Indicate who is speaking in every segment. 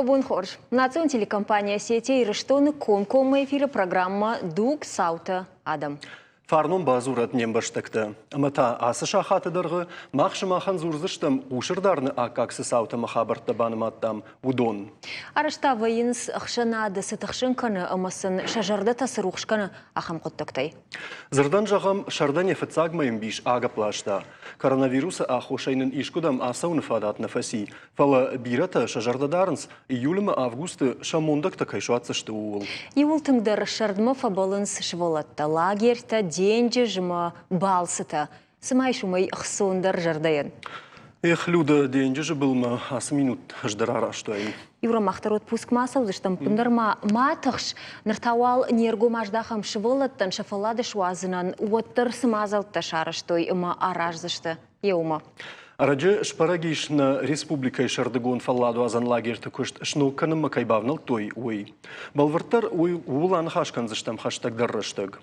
Speaker 1: Бон хорз. Национ телекомпания Осетия Ирыстоны комкоммӕ эфиры программӕ «Дуг. Цаутӕ. Адӕм».
Speaker 2: Фарнон бадзурӕд не мбӕстӕгтӕ. Ӕмӕ та ацы сахаты дӕргъы мах сымахӕн дзурдзыстӕм, хъусырдарыны аккаг цы цаутӕ ӕмӕ хабӕрттӕ банымадтам, уыдон.
Speaker 1: Арӕзта вӕййынц ӕхсӕнады цы тыхсын кӕны ӕмӕ сын сӕ зӕрдӕтӕ цы рухс кӕны, ахӕм хъуыддӕгтӕй.
Speaker 2: Дзырдӕн зӕгъӕм, сӕрдӕн йӕ фыццаг мӕйы мбис агӕпп ласта. Коронавирусы аххосӕй нын искуыдӕм ацӕуыны фадат нӕ фӕци, фӕлӕ бирӕтӕ сӕ зӕрдӕ дарынц, июлы ӕмӕ августы сӕ мондӕгтӕ кӕй суадздзысты, ууыл.
Speaker 1: Иууыл тынгдӕр сӕрдмӕ фӕбӕлынц сывӕллӕттӕ лагерьтӕ, денджыз ӕмӕ балцытӕ. Цыма ис уымӕй ӕхцондӕр зӕрдӕйӕн.
Speaker 2: Эх, Люда, денджызы былмӕ ацы минут ӕз дӕр араст уаин.
Speaker 1: Юра, мах дӕр отпускмӕ ацӕудзыстӕм, ӕппындӕр ма ма тыхс. Ныр та уал не ргом аздахӕм сывӕллӕттӕн сӕ фӕллад суадзынӕн, уӕддӕр цы мадзӕлттӕ сарӕзтой ӕмӕ араздзысты еумӕ.
Speaker 2: Ӕрӕджы сбӕрӕг ис, нӕ республикӕйы сӕрдыгон фӕлладуадзӕн лагерьты куыст сног кӕнынмӕ кӕй бавнӕлдтой, уый. Бӕлвырддӕр уый ууыл аныхас кӕндзыстӕм хӕстӕгдӕр рӕстӕг.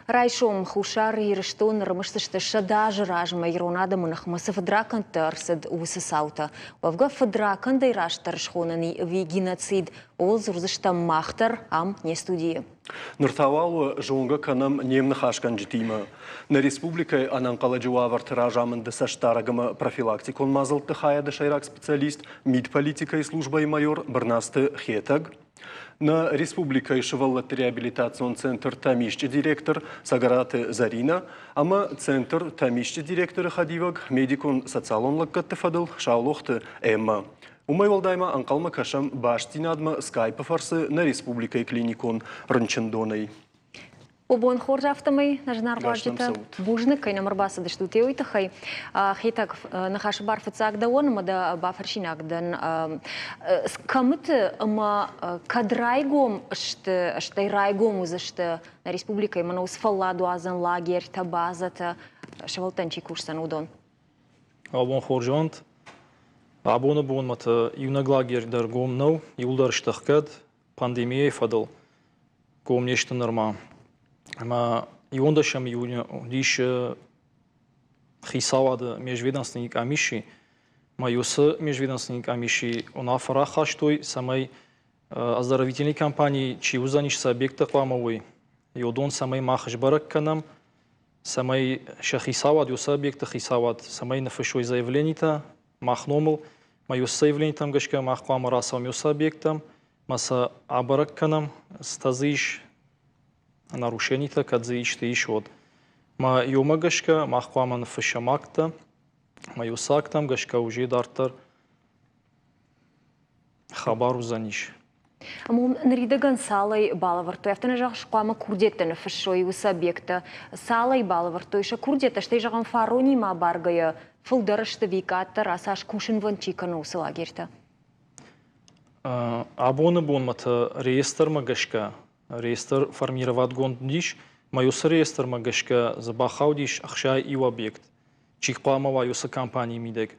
Speaker 1: Райсом Хуссар Ирыстоны ӕрымысдзысты 100 азы размӕ ирон адӕмы ныхмӕ цы фыдракӕндтӕ ӕрцыд, уыцы цаутӕ. Уӕвгӕ фыдракӕндӕй растдӕр схонӕн и ӕви геноцид, ууыл дзурдзыстӕм мах дӕр ам, не студийы.
Speaker 2: Ныр та уал зонгӕ кӕнӕм не мныхасгӕнджытимӕ. Нӕ республикӕйы ӕнӕнхъӕлӕджы уавӕрты разамынды цӕстдарӕг ӕмӕ профилактикон мадзӕлтты хайады сӕйраг специалист, мидполитикӕйы службӕйы майор Бырнацты Хетӕг, нӕ республикӕйы сывӕллӕтты реабилитацион центр Тӕмисчъы директор Цӕгӕраты Зӕринӕ ӕмӕ центр Тӕмисчъы директоры хӕдивӕг медикон-социалон лӕггӕдты фӕдыл Саулохты Эммӕ. Уымӕй уӕлдай ма ӕнхъӕлмӕ кӕсӕм бастдзинадмӕ скайпы фӕрцы нӕ республикӕйы клиникон рынчындонӕй.
Speaker 1: Бон хорз афтӕмӕй, нӕ зынаргъ уазджытӕ. Бузныг, кӕй нӕм ӕрбацыдыстут уый тыххӕй. Хетӕг, ныхасы бар фыццаг дӕуӕн ӕмӕ дӕ бафӕрсинаг дӕн. Кӕмыты ӕмӕ кӕд райгом сты, стӕй райгом уыдзысты нӕ республикӕйы мӕнӕ уыцы фӕлладуадзӕн лагерьтӕ, базӕтӕ, сывӕллӕттӕн чи кусдзӕн, уыдон?
Speaker 3: Абон хорз уӕнт. Абоны бонмӕ та иунӕг лагерь дӕр гом нӕу, иуылдӕр сты ӕхгӕд пандемийӕйы фӕдыл. Гом не сты нырма. Ӕмӕ иуӕндӕсӕм июны уыдис хицауады межведомственный комисси. Ӕмӕ уыцы межведомственный комисси уынаффӕ рахастой, цӕмӕй оздоровительный компани чи уыдзӕнис, цы объекттӕ хъуамӕ уой, уыдон цӕмӕй мах сбӕрӕг кӕнӕм, цӕмӕй сӕ хицауад, уыцы объекты хицауад, цӕмӕй ныффыссой заявленитӕ мах номыл, ӕмӕ уыцы заявленитӕм гӕсгӕ мах хъуамӕ рацӕуӕм уыцы объекттӕм, ӕмӕ сӕ абӕрӕг кӕнӕм, цытӕ дзы ис, нарушенитӕ, кӕд дзы исты ис, уӕд. Ӕмӕ иумӕ гӕсгӕ мах хъуамӕ ныффыссӕм акттӕ, ӕмӕ уыцы акттӕм гӕсгӕ уже дарддӕр хабар уыдзӕнис.
Speaker 1: Ныридӕгӕн цалӕй балӕвӕрдтой, афтӕ нӕ зӕгъыс, хъуамӕ курдиӕттӕ ныффыссой уыцы объекттӕ. Цалӕй балӕвӕрдтой сӕ курдиӕттӕ, стӕй зӕгъӕм, фаронимӕ абаргӕйӕ фылдӕр сты ӕви къаддӕр, ацас кусынвӕнд чи кӕны, уыцы лагерьтӕ?
Speaker 3: Абоны бонмӕ та реестрмӕ гӕсгӕ, реестр формироватгонд ис, ӕмӕ уыцы реестрмӕ гӕсгӕ дзы бахаудис 61 объект, чи хъуамӕ уа уыцы компанийы мидӕг.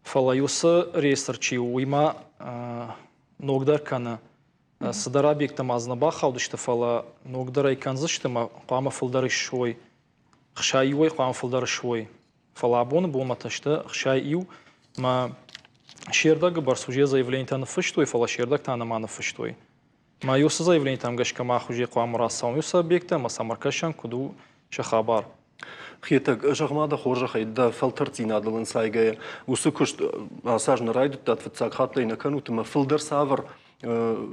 Speaker 3: Фӕлӕ уыцы реестр чи у, уый ма ногдӕр кӕны. Цыдӕр объекттӕ ма дзы нӕ бахаудысты, фӕлӕ ногдӕр ӕй кӕндзысты ӕмӕ хъуамӕ фылдӕр ссой. 61-ӕй хъуамӕ фылдӕр суой. Фӕлӕ абоны бонмӕ та сты 61 мӕ се рдӕгы бӕрц уже заявленитӕ ныффыстой, фӕлӕ се рдӕг та нӕма ныффыстой. Мӕ уыцы заявленитӕм гӕсгӕ мах уже хъуамӕ рацӕуӕм уыцы объекттӕ ӕмӕ сӕм ӕркӕсӕм, куыд у сӕ хабар.
Speaker 2: Хетӕг, зӕгъ-ма дӕ хорзӕхӕй, дӕ фӕлтӕрддзинадыл ӕнцайгӕйӕ, уыцы куыст ацы аз нӕ райдыдтат, фыццаг хатт ӕй нӕ кӕнут ӕмӕ фылдӕр цавӕр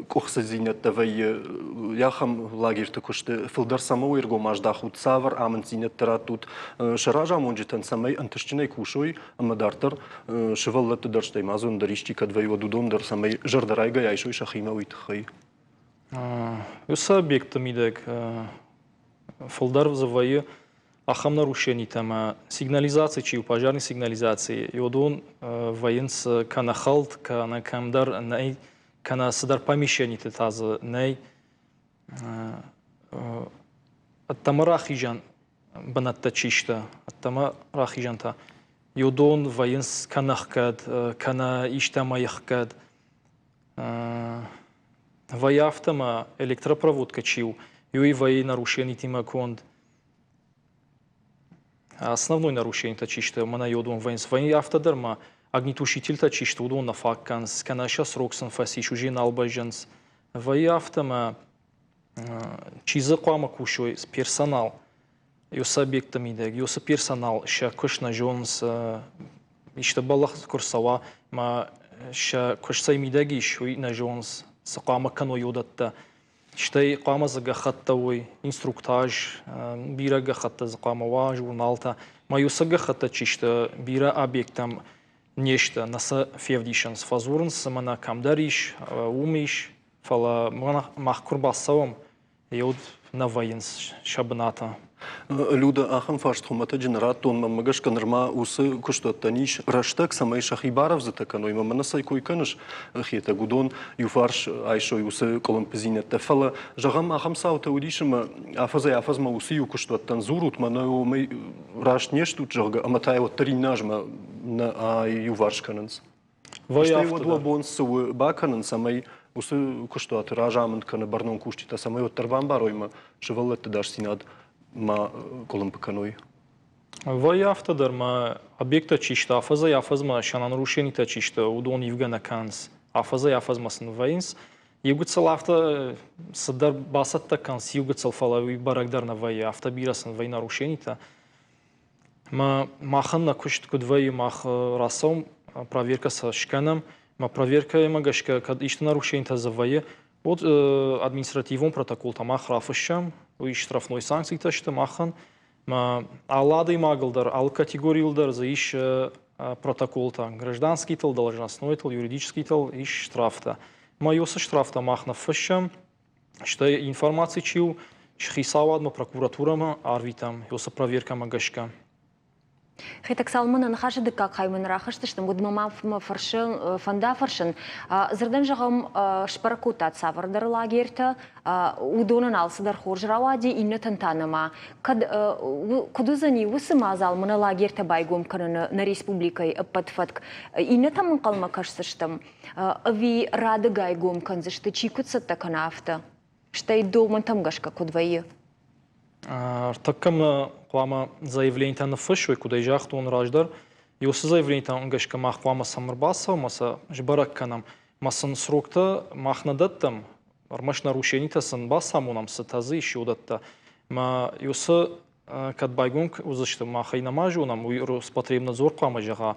Speaker 2: къуыхцыдзинӕдтӕ вӕййы ахӕм лагерьты куысты, фылдӕр цӕмӕ уе ргом аздахут, цавӕр амынддзинӕдтӕ раттут сӕ разамонджытӕн, цӕмӕй ӕнтыстджынӕй кусой ӕмӕ дарддӕр сывӕллӕтты дӕр, стӕй ма дзы ӕндӕр исчи кӕд вӕййы, уӕд уыдон дӕр цӕмӕй зӕрдӕрайгӕйӕ айсой сӕхимӕ, уый тыххӕй.
Speaker 3: Уыцы объектты мидӕг фылдӕр дзы вӕййы ахӕм нарушенитӕ ӕмӕ сигнализаци чи у, пожарный сигнализаци, уыдон вӕййынц кӕнӕ хӕлд, кӕнӕ кӕмдӕр нӕй, кӕнӕ цыдӕр помещениты та дзы нӕй. Ӕддӕмӕ рахизӕн бынӕттӕ чи сты, ӕддӕмӕ рахизӕнтӕ, уыдон вӕййынц кӕнӕ хгӕд, кӕнӕ истӕмӕй ӕхгӕд. Вӕййы афтӕ ӕмӕ электропроводкӕ чи у, уый вӕййы нарушенитимӕ конд. Основной нарушенитӕ чи сты, мӕнӕ йодон вӕййынц. Вӕййы афтӕ дӕр ма Огнетушительтӕ чи сты, уыдон нӕ фаг кӕнынц, кӕнӕ сӕ срок сын фӕцис, уже нал бӕззынц. Вӕййы афтӕ ӕмӕ чи дзы хъуамӕ кусой, персонал, уыцы объектты мидӕг, уыцы персонал сӕ куыст нӕ зонынц, исты бӕллӕх куы рцӕуа, ӕмӕ сӕ куыст цӕй мидӕг ис, уый нӕ зонынц, цы хъуамӕ кӕной уыдӕттӕ. Стӕй хъуамӕ дзы гӕххӕттӕ уой, инструктаж, бирӕ гӕххӕттӕ дзы хъуамӕ уа, журналтӕ. Мӕ уыцы гӕххӕттӕ чи сты, бирӕ объекттӕм не сты, нӕ сӕ февдисынц, фӕдзурынц, мӕнӕ кӕмдӕр ис, уым ис, фӕлӕ мах куы рбацӕуӕм, еуд нӕ вӕййынц сӕ бынаты.
Speaker 2: Люда, ахӕм фарст хуымӕтӕджы нӕ радтон, мӕнмӕ гӕсгӕ нырма уыцы куыстуӕттӕн ис рӕстӕг, цӕмӕй сӕхи барӕвдзытӕ кӕной. Мӕнӕ цӕй кой кӕныс, Хетӕг, уыдон иуфарс айсой уыцы къуылымпыдзинӕдтӕ. Фӕлӕ, зӕгъӕм, ахӕм цаутӕ уыдис ӕмӕ афӕдзӕй-афӕдзмӕ уыцы иу куыстуӕттӕн дзурут, мӕнӕ уымӕй раст не стут, зӕгъгӕ, ӕмӕ та уӕддӕр иннӕ азмӕ нӕ иуварс кӕнынц. Стӕй уӕд уӕ бон цы у бакӕнын, цӕмӕй уыцы куыстуаты разамынд кӕны бӕрнон кусджытӕ, цӕмӕй уӕддӕр бамбарой ӕмӕ сывӕллӕтты дӕсдзинад ма къуылымпы кӕной?
Speaker 3: Вӕййы афтӕ дӕр ма объекттӕ чи сты, афӕдзӕй-афӕдзмӕ сӕ нарушенитӕ чи сты, уыдон ивгӕ нӕ кӕнынц. Афӕдзӕй-афӕдзмӕ сын вӕййынц. Иу гыццыл афтӕ цыдӕр бацӕттӕ кӕнынц, иу гыццыл, фӕлӕ уый бӕрӕг дӕр нӕ вӕййы. Афтӕ бирӕ сын вӕййы нарушенитӕ. Махӕн нӕ куыст куыд вӕййы, мах рацӕуӕм, проверкӕ сӕ скӕнӕм. Мӕ проверкӕмӕ гӕсгӕ кӕд исты нарушенитӕ дзы вӕййы, уӕд административон протоколтӕ мах рафыссӕм, уый штрафной санкцитӕ сты махӕн. Алы адӕймагыл дӕр, алы категорийыл дӕр дзы ис протоколтӕ. Гражданскийтыл, должностнойтыл, юридическийтыл ис штрафтӕ. Мӕ уыцы штрафтӕ мах ныффыссӕм, Стӕй информаци чи у, хицауадмӕ, прокуратурӕмӕ арвитӕм, уыцы проверкӕмӕ гӕсгӕ.
Speaker 1: Хетӕг Салманы ныхасы дыккаг хаймӕ нӕ рахызтыстӕм, уӕдмӕ ма мӕ фӕрсы, фӕнда фӕрсын. Дзырдӕн зӕгъӕм, сбӕрӕг кодтат цавӕрдӕр лагертӕ, уыдонӕн алцыдӕр хорз рауади, иннӕтӕн та нӕма. Кӕд куыд уыдзӕни уыцы мадзал мӕнӕ лагертӕ байгом кӕныны нӕ республикӕйы ӕппӕт фӕтк? Иннӕтӕм ӕнхъӕлмӕ кӕсдзыстӕм? Ӕви радыгай гом кӕндзысты, чи куыд цӕттӕ кӕна, афтӕ? Стӕй домӕнтӕм гӕсгӕ куыд вӕййы?
Speaker 3: Ӕртӕккӕ мӕ хъуамӕ заявленитӕ ныффыссой, куыд ӕй загътон раздӕр. Уыцы заявленитӕм гӕсгӕ мах хъуамӕ сӕм ӕрбацӕуӕм ӕмӕ сӕ сбӕрӕг кӕнӕм. Мӕ сын сроктӕ мах нӕ дӕттӕм, ӕрмӕст нарушенитӕ сын бацамонӕм, цытӕ дзы ис, уыдӕттӕ. Мӕ уыцы кӕд байгом уыдзысты, мах ӕй нӕма зонӕм, уый Роспотребнадзор хъуамӕ зӕгъа.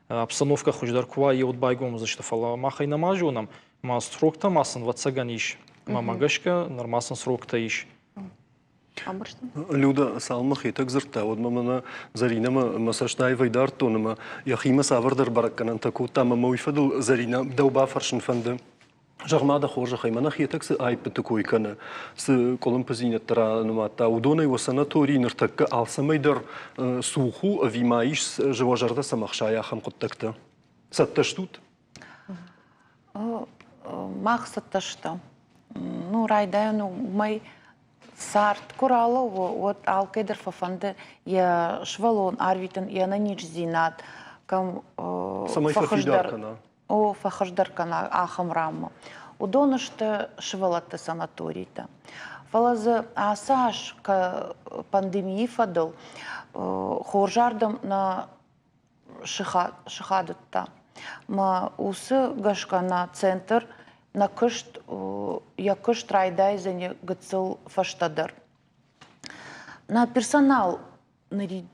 Speaker 3: Обстановкӕ хуыздӕр куы уа, уӕд байгом уыдзысты, фӕлӕ мах ӕй нӕма зонӕм. Ма сроктӕ ма сын ӕвӕццӕгӕн ис. Мӕ гӕсгӕ нырма сын сроктӕ ис.
Speaker 2: Люда, цалынмӕ Хетӕг дзырдта, уӕдмӕ мӕнӕ Зӕринӕмӕ мӕ цӕст аивӕй дардтон ӕмӕ йӕхимӕ цавӕрдӕр бӕрӕггӕнӕнтӕ кодта ӕмӕ мӕ уый фӕдыл Зӕринӕ дӕу бафӕрсын фӕнды. Зӕгъ-ма дӕ хорзӕхӕй, мӕнӕ Хетӕг цы аиппыты кой кӕны, цы къуылымпыдзинӕдтӕ ранымадта, уыдонӕй уӕ санаторийы ныртӕккӕ алцӕмӕй дӕр цух у ӕви ма ис уӕ зӕрдӕ цӕмӕ хсайы ахӕм хъуыддӕгтӕ? Цӕттӕ стут?
Speaker 4: Мах цӕттӕ стӕм. Ну, райдайӕн уымӕй цард куы ралӕууы, уӕд алкӕй дӕр фӕфӕнды йӕ сывӕллон арвитын йе нӕниздзинад кӕм
Speaker 2: Цӕмӕй фӕхуыздӕр кӕна.
Speaker 4: О, фӕхуыздӕр кӕна ахӕм ранмӕ. Уыдон сты сывӕллӕтты санаторитӕ. Фӕлӕ дзы ацы аз пандемийы фӕдыл хорзӕрдӕм нӕ сыхадыдта. Мӕ уыцы гӕсгӕ нӕ центр нӕ куыст йӕ куыст райдайдзӕни гыццыл фӕстӕдӕр. Нӕ персонал нырид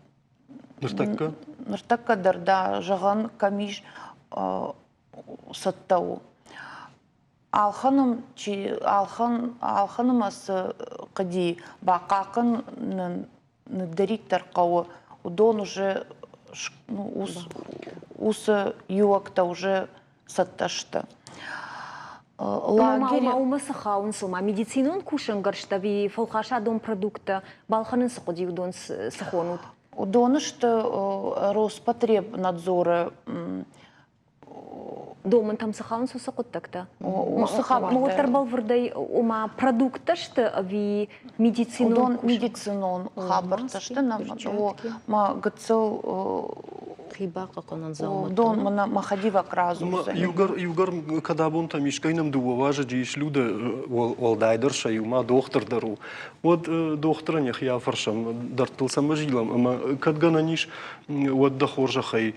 Speaker 2: Ныртӕккӕ?
Speaker 4: Ныртӕккӕ дӕр дӕ зӕгъӕн кӕм ис цӕттӕ у. Ӕлхӕнӕм чи ӕлхӕн ӕлхӕнынмӕ цы хъуыди бахъахъхъӕнын ныддӕриддӕр хъӕуы, уыдон уже уыцы иуӕгтӕ уже цӕттӕ сты.
Speaker 1: Лагерь уымӕ цы хауынц, ома медицинон кусӕнгӕрзтӕ ӕви фӕлхасадон продукттӕ балхӕнын цы хъуыди, уыдон цы хонут?
Speaker 4: Уыдон сты Роспотребнадзоры
Speaker 1: Домӕнтӕм цы хауынц уыцы хъуыддӕгтӕ?
Speaker 4: Уыцы хабӕрттӕ.
Speaker 1: Уӕддӕр бӕлвырдӕй, ома продукттӕ сты ӕви медицинон?
Speaker 4: Уыдон медицинон хабӕрттӕ сты. Ма гыццыл.
Speaker 5: Хи бахъахъхъӕнӕн дзаумӕттӕ.
Speaker 4: Дон мӕнӕ мӕ хӕдивӕг радзурдзӕн.
Speaker 2: Иугӕр, иугӕр кӕд абонтӕм искӕй нӕм дыууӕ уазӕджы ис Людӕ, уӕлдайдӕр сӕ иумӕ дохтыр дӕр у, уӕд дохтырӕн йӕхи афӕрсӕм, дӕрдтыл цӕмӕ зилӕм ӕмӕ кӕд гӕнӕн ис, уӕд дӕ хорзӕхӕй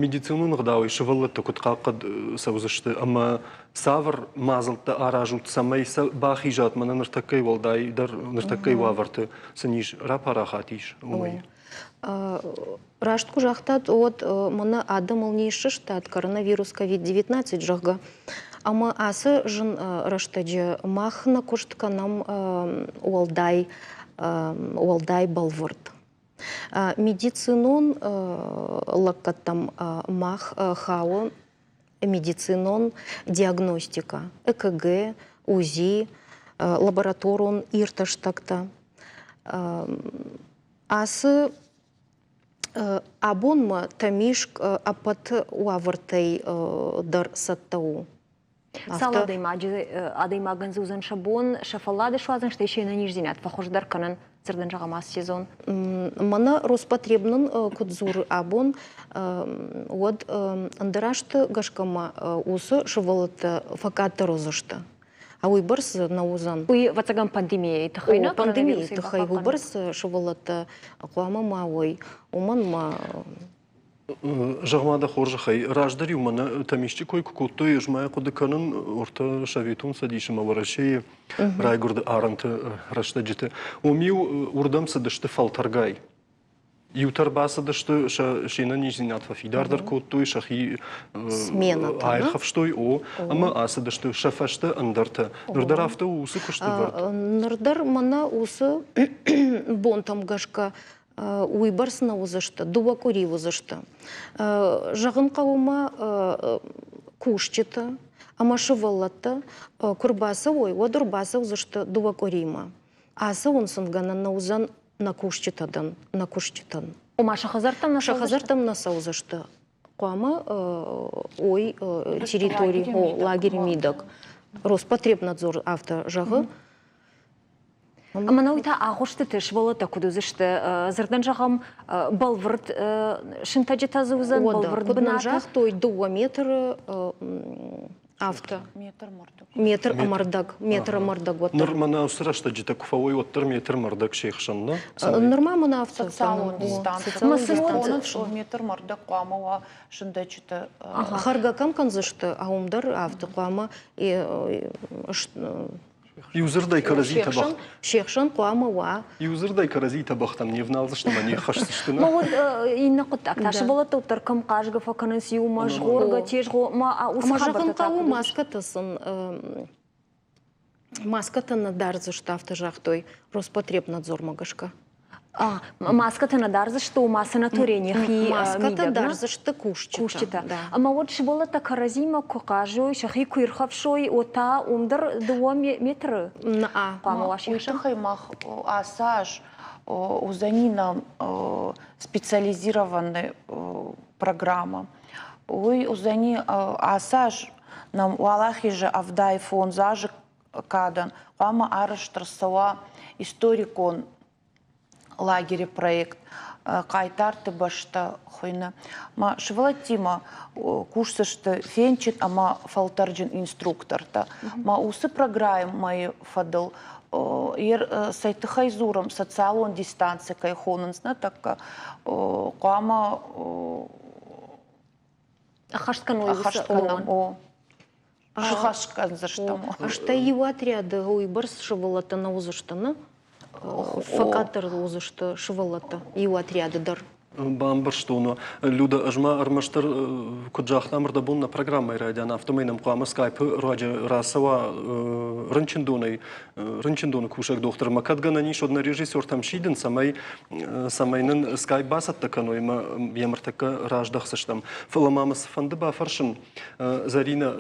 Speaker 2: медицинон ӕгъдауӕй сывӕллӕттӕ куыд хъахъхъӕд цӕудзысты ӕмӕ цавӕр мадзӕлттӕ аразут, цӕмӕй сӕ бахизат мӕнӕ ныртӕккӕйы уӕлдайдӕр ныртӕккӕйы уавӕрты цы низ рапарахат ис, уымӕй?
Speaker 5: Раст куы загътат, уӕд мӕнӕ адӕмыл не сыстад коронавирус COVID-19, зӕгъгӕ. Ӕмӕ ацы зын рӕстӕджы мах нӕ куыст кӕнӕм уӕлдай, уӕлдай бӕлвырд. Медицинон лӕггӕдтӕм мах хауы медицинон диагностикӕ, ЭКГ, УЗИ, лабораторон иртӕстӕгтӕ. Ацы абонмӕ Тӕмискъ ӕппӕт уавӕртӕй дӕр цӕттӕ у.
Speaker 1: Цал адӕймаджы адӕймагӕн дзы уыдзӕн сӕ бон сӕ фӕллад суадзын, стӕй се нӕниздзинад фӕхуыздӕр кӕнын, дзырдӕн зӕгъӕм, ацы сезон?
Speaker 5: Мӕнӕ Роспотреб нын куыд дзуры абон, уӕд ӕндӕр азты гӕсгӕ ма уыцы сывӕллӕттӕ фӕкъаддӕр уыдзысты. А уыйбӕрц нӕ уыдзӕн.
Speaker 1: Уый, ӕвӕццӕгӕн, пандемийӕйы тыххӕй, нӕ?
Speaker 5: Пандемийы тыххӕй уыйбӕрц сывӕллӕттӕ хъуамӕ ма уой, уымӕн ма
Speaker 2: Зӕгъ-ма дӕ хорзӕхӕй, раздӕр-иу мӕнӕ Тӕмисчъы кой куы кодтой, ӕз ма йӕ хъуыды кӕнын, уӕртӕ Советон Цӕдисы ӕмӕ Уӕрӕсейы райгуырды арӕнты рӕстӕджыты. Уым-иу уырдӕм цыдысты фӕлтӕргай. Иутӕ ӕрбацыдысты, сӕ се нӕниздзинад фӕфидардӕр кодтой, сӕхи аирхӕфстой, о, ӕмӕ ацыдысты сӕ фӕстӕ ӕндӕртӕ. Ныр дӕр афтӕ у уыцы куысты вӕрд?
Speaker 5: Ныр дӕр мӕнӕ уыцы бонтӕм гӕсгӕ уыйбӕрц нӕ уыдзысты, дыууӕ къуыри уыдзысты. Зӕгъын хъӕуы ма кусджытӕ ӕмӕ сывӕллӕттӕ куы рбацӕуой, уӕд ӕрбацӕудзысты дыууӕ къуыримӕ. Ацӕуын сын гӕнӕн нӕ уыдзӕн нӕ кусджытӕн, нӕ кусджытӕн.
Speaker 1: Ома сӕ хӕдзӕрттӕм нӕ
Speaker 5: сӕ хӕдзӕрттӕм нӕ цӕудзысты. Хъуамӕ ой территори, лагерь мидӕг. Роспотребнадзор афтӕ зӕгъы.
Speaker 1: Ӕмӕ науи та агъуыстыты сывӕллӕттӕ куыд уыдзысты? Дзырдӕн зӕгъӕм, бӕлвырд сынтӕджытӕ дзы уыдзӕн, бӕлвырд
Speaker 5: куыд нын загътой, дыууӕ метры афтӕ.
Speaker 4: Метр мӕрдӕг.
Speaker 5: Метр ӕмӕ рдӕг. Метр ӕмӕ рдӕг уӕддӕр.
Speaker 2: Ныр мӕнӕ уыцы рӕстӕджытӕ куы фӕуой, уӕддӕр метр ӕмӕ рдӕг се хсӕн, нӕ?
Speaker 5: Нырма мӕнӕ афтӕ.
Speaker 4: Социалон дистанци. Хонынц, метр ӕмӕ рдӕг хъуамӕ уа сынтӕджыты.
Speaker 5: Хӕргӕ кӕм кӕндзысты, а уым дӕр афтӕ хъуамӕ
Speaker 2: Иудзырдӕй кӕрӕдзи тӕбӕгъ.
Speaker 5: Се хсӕн хъуамӕ уа.
Speaker 2: Иудзырдӕй кӕрӕдзи тӕбӕгътӕм не вналдзысты ӕмӕ не ххӕсдзысты.
Speaker 1: Ма уӕд иннӕ хъуыддаг та сывӕллӕттӕ дӕр кӕм хъазгӕ фӕкӕнынц иумӕ, згъоргӕ, тезгъо, ма уыцы
Speaker 5: Ӕмӕ зӕгъын хъӕуы маскӕтӕ сын маскӕтӕ нӕ дардзысты, афтӕ загътой Роспотребнадзормӕ гӕсгӕ.
Speaker 1: Маскӕтӕ нӕ дардзысты, ома санаторийӕн йӕхи
Speaker 5: Маскӕтӕ дардзысты кусджытӕ.
Speaker 1: Кусджытӕ. Ӕмӕ уӕд сывӕллӕттӕ кӕрӕдзимӕ куы хъазой, сӕхи куы ирхӕфсой, уӕд та уым дӕр дыууӕ метры хъуамӕ уа се
Speaker 4: Уый тыххӕй мах ацы аз уыдзӕни нӕ специализированный программа. Уый уыдзӕни ацы аз нӕм Уӕлахизы 75 азы кадӕн хъуамӕ арӕзт ӕрцӕуа историкон лагеры проект Хъайтарты бӕстӕ хуыйны. Ма сывӕллӕттимӕ кусдзысты фенджын ӕмӕ фӕлтӕрджын инструктортӕ. Ма уыцы программӕйы фӕдыл цӕй тыххӕй дзурӕм, социалон дистанци кӕй хонынц нӕ тӕккӕ, хъуамӕ
Speaker 1: ӕххӕст кӕной
Speaker 4: ӕххӕст кӕнӕм. О. Сыхас кӕндзыстӕм.
Speaker 5: Стӕй иу отряды уыйбӕрц сывӕллӕттӕ нӕ уыдзысты, нӕ? Фӕкъаддӕр уыдзысты сывӕллӕттӕ иу отряды дӕр.
Speaker 2: Бамбӕрстон. Люда, ӕз ма ӕрмӕстдӕр, куыд загътам, ӕрдӕбон нӕ программӕйы райдиан, афтӕмӕй нӕм хъуамӕ скайпы руаджы рацӕуа рынчындонӕй, рынчындоны кусӕг дохтырмӕ. Кӕд гӕнӕн ис, уӕд нӕ режиссертӕм сидын, цӕмӕй, цӕмӕй нын скайп бацӕттӕ кӕной ӕмӕ йӕм ӕртӕккӕ раздӕхдзыстӕм. Фӕлӕ ма мӕ цы фӕнды бафӕрсын, Зӕринӕ,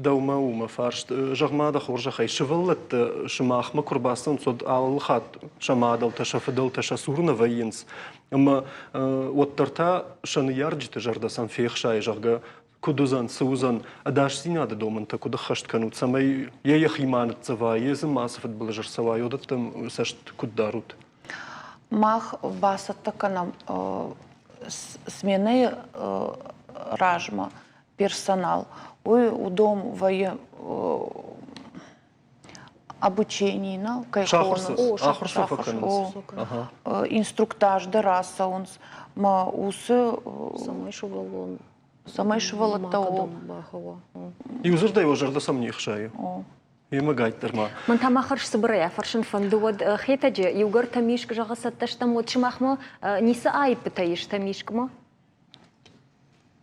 Speaker 2: дӕумӕ у мӕ фарст. Зӕгъ-ма дӕ хорзӕхӕй, сывӕллӕттӕ сымахмӕ куы рбацӕуынц, уӕд алы хатт сӕ мадӕлтӕ, сӕ фыдӕлтӕ сӕ цуры нӕ вӕййынц. Ӕмӕ уӕддӕр та сӕ ныййарджыты зӕрдӕ сӕм фехсайы, зӕгъгӕ, куыд уыдзӕн, цы уыдзӕн, ӕдасдзинады домӕнтӕ куыд ӕххӕст кӕнут, цӕмӕй йӕ йӕхи ма ныццӕва, йе дзы мацы фыдбылыз ӕрцӕуа, уыдӕттӕм цӕст куыд дарут?
Speaker 4: Мах бацӕттӕ кӕнӕм сменӕйы размӕ персонал, уый уыдон вӕййы обучение нал кӕй хонынц.
Speaker 2: Ахуыр сӕ фӕкӕнынц.
Speaker 4: Инструктаж дӕр ацӕуынц. Мӕ уыцы
Speaker 5: цӕмӕй сывӕллон
Speaker 4: цӕмӕй сывӕллӕттӕ
Speaker 2: Иу дзырдӕй уӕ зӕрдӕ сӕм не хсайы. Емӕ гайддӕр ма.
Speaker 1: Мӕн та ма хӕрз цыбырӕй афӕрсын фӕнды, уӕд Хетӕджы иугӕр Тӕмискъ зӕгъы цӕттӕ стӕм, уӕд сымахмӕ ницы аиппытӕ ис Тӕмискъмӕ?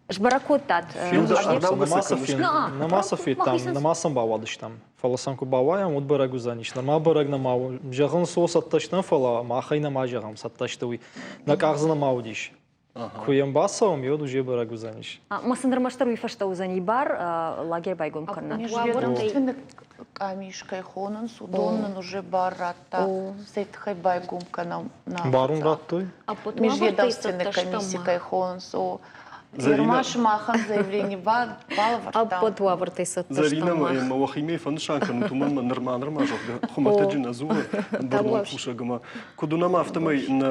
Speaker 1: Сбӕрӕг кодтат?
Speaker 3: Нӕма сӕ федтам, нӕма сӕм бауадыстӕм. Фӕлӕ сӕм куы бауайӕм, уӕд бӕрӕг уыдзӕнис. Нырма бӕрӕг нӕма у. Зӕгъын, со цӕттӕ стӕм, фӕлӕ махӕй нӕма зӕгъӕм, цӕттӕ сты уый. Нӕ къах дзы нӕма уыдис. Куы йӕм бацӕуӕм, уӕд уже бӕрӕг уыдзӕнис.
Speaker 1: Ма сын ӕрмӕстдӕр уый фӕстӕ уыдзӕни бар лагерь байгом кӕнынӕн.
Speaker 4: Межведомственный къамис кӕй хонынц, уыдон нын уже бар радта, цӕй тыххӕй байгом кӕнӕм нӕ
Speaker 3: Бар уын радтой?
Speaker 4: Межведомственный комисси кӕй хонынц, о. Нырма сымахӕн заявление балӕвӕрдтам.
Speaker 5: Ӕппӕт уавӕртӕй цӕттӕ
Speaker 2: Заринӕ мӕ уӕхимӕ фӕнысан кӕнут, уымӕн мӕ нырма нырма, зӕгъгӕ, хуымӕтӕджы нӕ дзуры бӕрнон кусӕг ӕмӕ куыд уынӕм, афтӕмӕй нӕ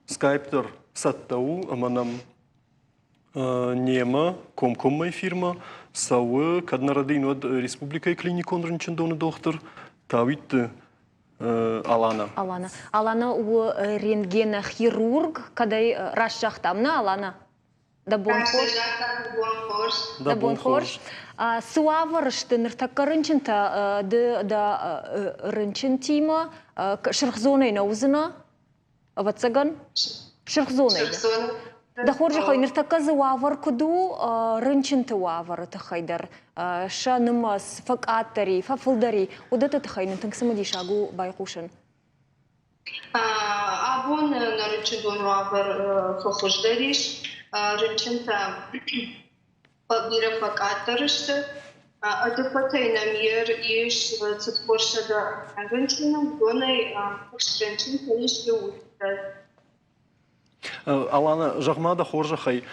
Speaker 2: Скайп дӕр цӕттӕ у ӕмӕ нӕм немӕ комкоммӕ эфирмӕ цӕуы, кӕд нӕ рӕдийын, уӕд республикӕйы клиникон рынчындоны дохтыр Тауитты Алана.
Speaker 1: Алана. Алана у рентгенохирург, кӕд ӕй раст загътам, нӕ, Алана? Дӕ бон хорз.
Speaker 2: Дӕ бон хорз.
Speaker 1: Цы уавӕры сты ныртӕккӕ рынчынтӕ ды дӕ рынчынтимӕ сырх зонӕй нӕ уыдзынӕ? Ӕвӕццӕгӕн, сырх зонӕй. Дӕ хорзӕхӕй, ныртӕккӕ дзы уавӕр куыд у рынчынты уавӕры тыххӕй дӕр, сӕ нымӕц фӕкъаддӕр и, фӕфылдӕр и, уыдӕтты тыххӕй нын тынг цымыдисаг у байхъусын.
Speaker 6: Абон нӕ рынчындоны уавӕр фӕхуыздӕр ис. Рынчынтӕ бирӕ фӕкъаддӕр сты. Ӕдыппӕтӕй нӕм ис 400 рынчыны, уыдонӕй рынчынтӕ ис иууылдӕр.
Speaker 2: Алана, зӕгъ-ма дӕ хорзӕхӕй,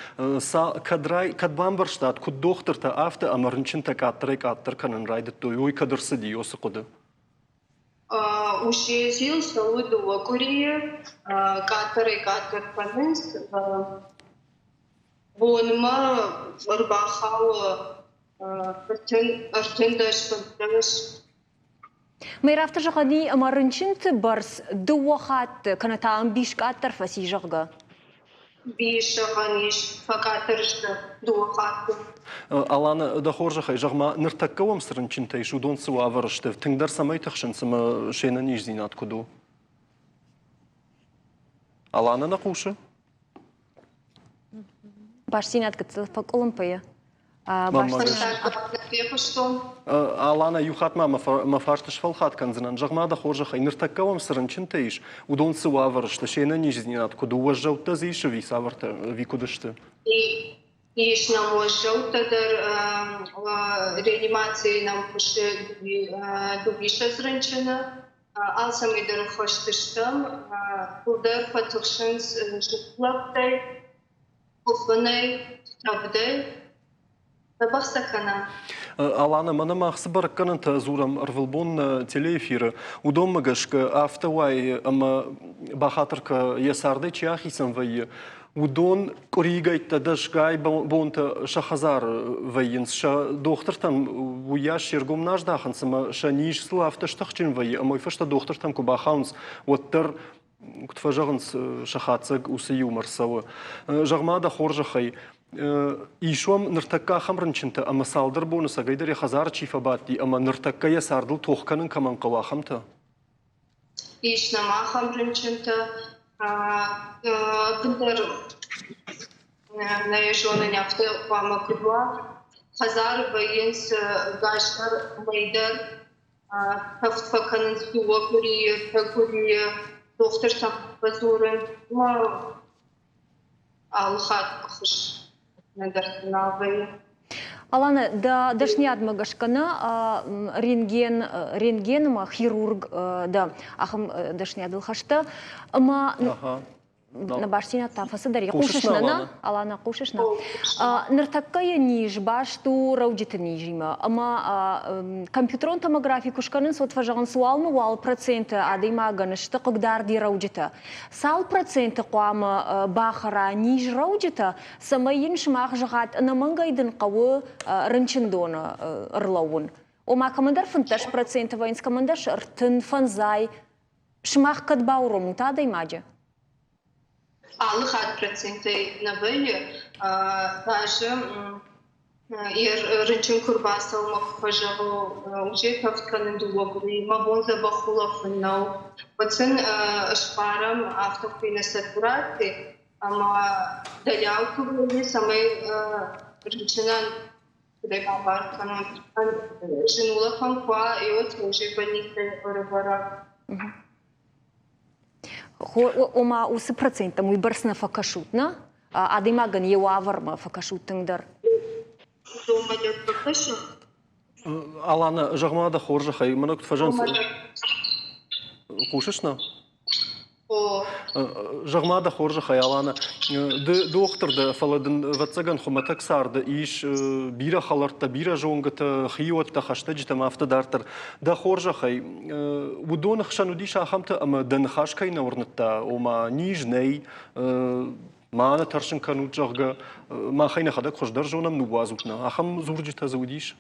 Speaker 2: кӕд, кӕд бамбӕрстат, куыд дохтыртӕ, афтӕ ӕмӕ рынчынтӕ къаддӕрӕй-къаддӕр кӕнын райдыдтой, уый кӕд ӕрцыди уыцы хъуыды?
Speaker 6: Ушезил цӕуы дыууӕ къуырийы, къаддӕрӕй-къаддӕр кӕнынц. Бонмӕ ӕрбахауы 13-15.
Speaker 1: Мэр афтӕ зӕгъӕни, ӕмӕ рынчынты бӕрц дыууӕ хатты, кӕнӕ та ӕмбис къаддӕр фӕци, зӕгъгӕ.
Speaker 6: Бис зӕгъӕн ис, фӕкъаддӕр сты дыууӕ хатты.
Speaker 2: Алана, дӕ хорзӕхӕй, зӕгъ-ма, ныртӕккӕ уӕм цы рынчынтӕ ис, уыдон цы уавӕры сты? Тынгдӕр цӕмӕй тыхсынц ӕмӕ се нӕниздзинад куыд у? Алана нӕ хъусы?
Speaker 1: Бастдзинад гыццыл фӕкъуылымпыйы.
Speaker 2: Алана, иу хатт ма мӕ фарст сфӕлхат кӕндзынӕн. Зӕгъ-ма дӕ хорзӕхӕй, ныртӕккӕ уӕм цы рынчынтӕ ис, уыдон цы уавӕры сты, се нӕниздзинад куыд у, уӕззӕуттӕ дзы ис ӕви цавӕртӕ, ӕви куыд сты?
Speaker 6: Ис нӕм уӕззӕуттӕ дӕр, реанимацийы нӕм кусы дыууиссӕдз рынчыны. Алцӕмӕй дӕр ӕххӕст стӕм. Фылдӕр фӕтыхсынц зыхълӕгтӕй, хуыфынӕй, тӕвдӕй. Дзӕбӕх сӕ кӕнӕм.
Speaker 2: Алана, мӕнӕ мах цы бӕрӕггӕнӕнтӕ дзурӕм ӕрвылбон нӕ телеэфиры, уыдонмӕ гӕсгӕ афтӕ уайы ӕмӕ бахатыр кӕ, йӕ цардӕй чи ахицӕн вӕййы, уыдон къуыригӕйттӕ, дӕсгай бонтӕ сӕ хӕдзары вӕййынц, сӕ дохтыртӕм уыйас се ргом нӕ аздахынц ӕмӕ сӕ низ сыл афтӕ стыхджын вӕййы, ӕмӕ уый фӕстӕ дохтыртӕм куы бахауынц, уӕддӕр, куыд фӕзӕгъынц, сӕ хатдзӕг уыцы иумӕ рцӕуы. Зӕгъ-ма дӕ хорзӕхӕй, ис уӕм ныртӕккӕ ахӕм рынчынтӕ ӕмӕ цалдӕр боны цӕгӕйдӕр йӕ хӕдзары чи фӕбадти ӕмӕ ныртӕккӕ йӕ цардыл тох кӕнын кӕмӕн хъӕуы, ахӕмтӕ?
Speaker 6: Ис нӕм ахӕм рынчынтӕ, ӕппындӕр нӕ зонын, афтӕ хъуамӕ куыд уа. Хӕдзары вӕййынц гасдӕр, мӕйдӕр, тӕвд фӕкӕнынц дыууӕ къуырийы, ӕртӕ къуырийы, дохтыртӕм фӕдзурын. Алы хатт ӕххуыс нӕдӕр нал вӕййы.
Speaker 1: Алана, дӕ дӕсныйадмӕ гӕсгӕ нӕ рентген, рентген ӕмӕ хирург дӕ ахӕм дӕсныйадыл хӕстӕ. Ӕмӕ. Нӕ бастдзинад та фӕцыдӕр. Хъусыс нӕ, нӕ? Алана, хъусыс нӕ? Ныртӕккӕйы низ баст у рӕуджыты низимӕ. Ӕмӕ компьютерон томографи куы скӕнынц, уӕд фӕзӕгъынц, уал уал проценты адӕймагӕн сты хъыгдард йӕ рӕуджытӕ. Цал проценты хъуамӕ бахӕра низ рӕуджытӕ, цӕмӕй йын сымах зӕгъат, ӕнӕмӕнгӕй дын хъӕуы рынчындоны ӕрлӕууын? Ома, кӕмӕндӕр 15 проценты вӕййынц, кӕмӕндӕр 35. Сымах кӕд бауромут адӕймаджы?
Speaker 6: Алы хатт процентӕй нӕ вӕййы. Разы йӕ рынчын куы рбацӕуы мӕ куы фӕзӕгъы, уже тӕвд кӕнын дыууӕ къуыри, мӕ бон дзӕбӕх улӕфын нӕу. Уӕд сын сбарӕм афтӕ хуыйны сатураци ӕмӕ дӕлиау куы вӕййы, цӕмӕй рынчынӕн куыдӕй бабар кӕнон. Зын улӕфӕн куы уа, уӕд уже больницӕйы ӕрӕвӕра.
Speaker 1: Ома уыцы проценттӕм уыйбӕрц нӕ фӕкӕсут, нӕ? Адӕймагӕн йӕ уавӕрмӕ фӕкӕсут тынгдӕр.
Speaker 6: Домӕ дӕр фӕкӕсын.
Speaker 2: Алана, зӕгъ-ма дӕ хорзӕхӕй, мӕнӕ куыд фӕзӕгъынц... Хъусыс нӕ? Зӕгъ-ма дӕ хорзӕхӕй, Алана, ды дохтыр дӕ, фӕлӕ дын, ӕвӕццӕгӕн, хуымӕтӕг царды ис бирӕ хӕлӕрттӕ, бирӕ зонгӕтӕ, хиуӕттӕ, хӕстӕджытӕ ӕмӕ афтӕ дарддӕр. Дӕ хорзӕхӕй, уыдоны хсӕн уыдис ахӕмтӕ, ӕмӕ дӕ ныхас кӕй нӕ уырныдта, ома низ нӕй, ма нӕ тӕрсын кӕнут, зӕгъгӕ, махӕй нӕхӕдӕг хуыздӕр зонӕм, ныууадзут нӕ. Ахӕм дзурджытӕ дзы уыдис?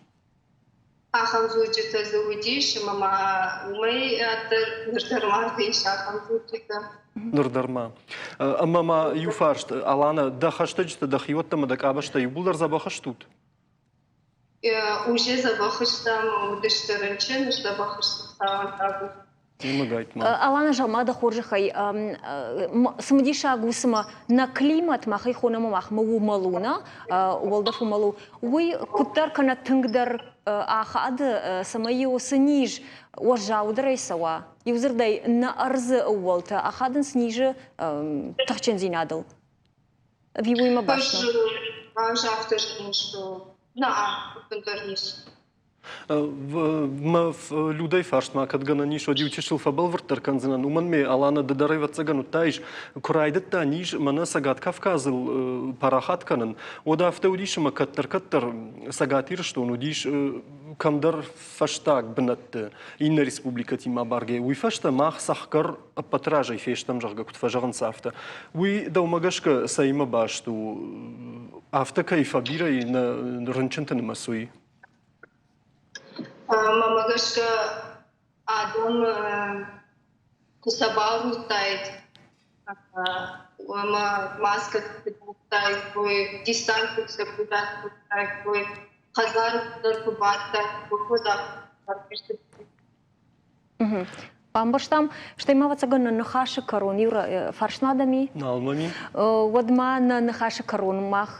Speaker 6: Ахӕм дзурджытӕ дзы уыдис, ӕмӕ ма уымӕй дӕр ныр дӕр ма дзы ис ахӕм дзурджытӕ.
Speaker 2: Ныр дӕр ма. Ӕмӕ ма иу фарст, Алана, дӕ хӕстӕджытӕ, дӕ хиуӕттӕ ӕмӕ дӕ къабӕзтӕ иууылдӕр дзӕбӕх стут?
Speaker 6: Уже дзӕбӕх стӕм, уыдысты рынчын, сдзӕбӕх сты Хуыцауӕн табу.
Speaker 1: Алана, зӕгъ-ма дӕ хорзӕхӕй, цымыдисаг у цымӕ нӕ климат, махӕй хонӕм махмӕ уымӕл у, нӕ? Уӕлдӕф уымӕл у. Уый куыддӕр кӕнӕ тынгдӕр ахады, цӕмӕй-иу цы низ уӕззаудӕрӕй цӕуа? Иудзырдӕй, нӕ ӕрдзы ӕууӕлтӕ ахадынц низы тыхджындзинадыл? Ӕви уыимӕ баст у?
Speaker 6: Ӕз афтӕ зӕгъын, что нӕ, ӕппындӕр ницы.
Speaker 2: Мӕ Людӕй фарст ма кӕд гӕнӕн ис, уӕд иу чысыл фӕбӕлвырддӕр кӕндзынӕн. Уымӕн ме Алана, ды дӕр ӕвӕццӕгӕн уыдтаис, куы райдыдта низ мӕнӕ Цӕгат Кавказыл парахат кӕнын, уӕд афтӕ уыдис, ӕмӕ кӕддӕр-кӕддӕр Цӕгат Ирыстон уыдис кӕмдӕр фӕстаг бынӕтты иннӕ республикӕтимӕ абаргӕйӕ. Уый фӕстӕ мах цӕхгӕр ӕппӕты разӕй фестӕм, зӕгъгӕ, куыд фӕзӕгъынц, афтӕ. Уый дӕумӕ гӕсгӕ цӕимӕ баст у? Афтӕ кӕй фӕбирӕ и нӕ рынчынты нымӕц, уый?
Speaker 6: Мӕнмӕ гӕсгӕ адӕм куы сӕ бауырныдтаид ӕмӕ маскӕ куы кодтаиккой, дистанци куы соблюдать кодтаиккой, хӕдзары дӕр куы бадтаиккой, уӕд
Speaker 1: Бамбӕрстам, стӕй ма ӕвӕццӕгӕн нӕ ныхасы кӕрон иу фарст ма дӕм и?
Speaker 2: Нал мӕм и.
Speaker 1: Уӕд ма нӕ ныхасы кӕрон мах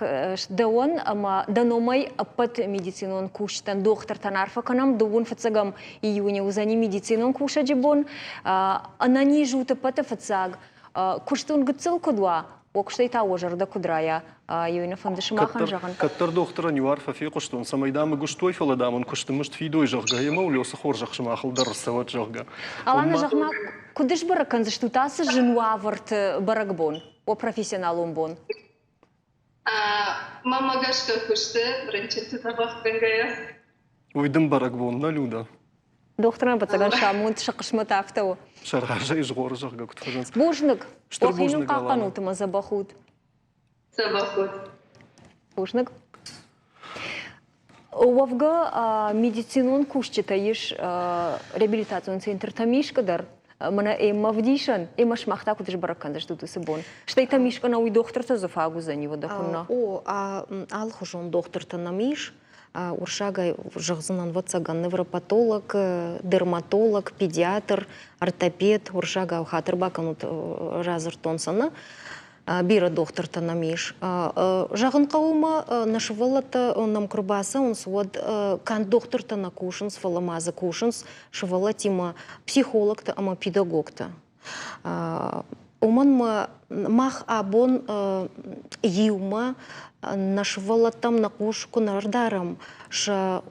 Speaker 1: дӕуӕн ӕмӕ дӕ номӕй ӕппӕт медицинон кусджытӕн, дохтыртӕн арфӕ кӕнӕм. Дыууын фыццӕгӕм июны уыдзӕни медицинон кусӕджы бон. Ӕнӕниз ут ӕппӕты фыццаг. Куыст уын гыццыл куыд уа, уӕ куыстӕй та уӕ зӕрдӕ куыд райа, иу фӕнды сымахӕн зӕгъын.
Speaker 2: Кӕддӕр дохтырӕн иу арфӕ фехъуыстон, цӕмӕй дам мыгуыстой, фӕлӕ дам ын куысты мызд фидой, зӕгъгӕ, ӕмӕ Улёсы хорзӕх сымахыл дӕр ӕрцӕуӕд, зӕгъгӕ.
Speaker 1: Алана, зӕгъ-ма, куыд сбӕрӕг кӕндзыстут ацы зын уавӕрты бӕрӕгбон, уӕ профессионалон бон?
Speaker 6: Мӕнмӕ гӕсгӕ куысты рынчынты дзӕбӕхгӕнгӕйӕ.
Speaker 2: Уый дын бӕрӕгбон нӕ, Люда?
Speaker 1: Дохтырӕн ӕвӕццӕгӕн сӕ амонд, сӕ хъысмӕт афтӕ у.
Speaker 2: Сӕ разӕй згъоры, зӕгъгӕ, куыд фӕзӕгъынц.
Speaker 1: Бузныг.
Speaker 2: Стыр
Speaker 1: Уӕхи нын
Speaker 2: бузныг, Алана.
Speaker 1: хъахъхъӕнут ӕмӕ дзӕбӕх ут.
Speaker 6: Дзӕбӕх ут.
Speaker 1: Бузныг. Уӕвгӕ, медицинон кусджытӕ ис реабилитацион центр Тӕмискъы дӕр. Мӕнӕ Эммӕ вдисӕн, Эммӕ сымах та куыд сбӕрӕг кӕндзыстут уыцы бон? Стӕй Тӕмискъы нӕ уый дохтыртӕ дзы фаг уыдзӕни, уӕдӕ куыннӕ?
Speaker 5: О, алыхуызон дохтыртӕ нӕм ис. Уырыссагӕй зӕгъдзынӕн, ӕвӕццӕгӕн, невропатолог, дерматолог, педиатр, ортопед, уырыссагау хатыр бакӕнут, радзырдтон сӕ нӕ. Бирӕ дохтыртӕ нӕм ис. Зӕгъын хъӕуы ма, нӕ сывӕллӕттӕ нӕм куы рбацӕуынц, уӕд канд дохтыртӕ нӕ кусынц, фӕлӕ ма дзы кусынц сывӕллӕттимӕ психологтӕ ӕмӕ педагогтӕ. Уымӕн ма мах абон иумӕ нӕ сывӕллӕттӕм нӕ хъус куы нӕ ӕрдарӕм, сӕ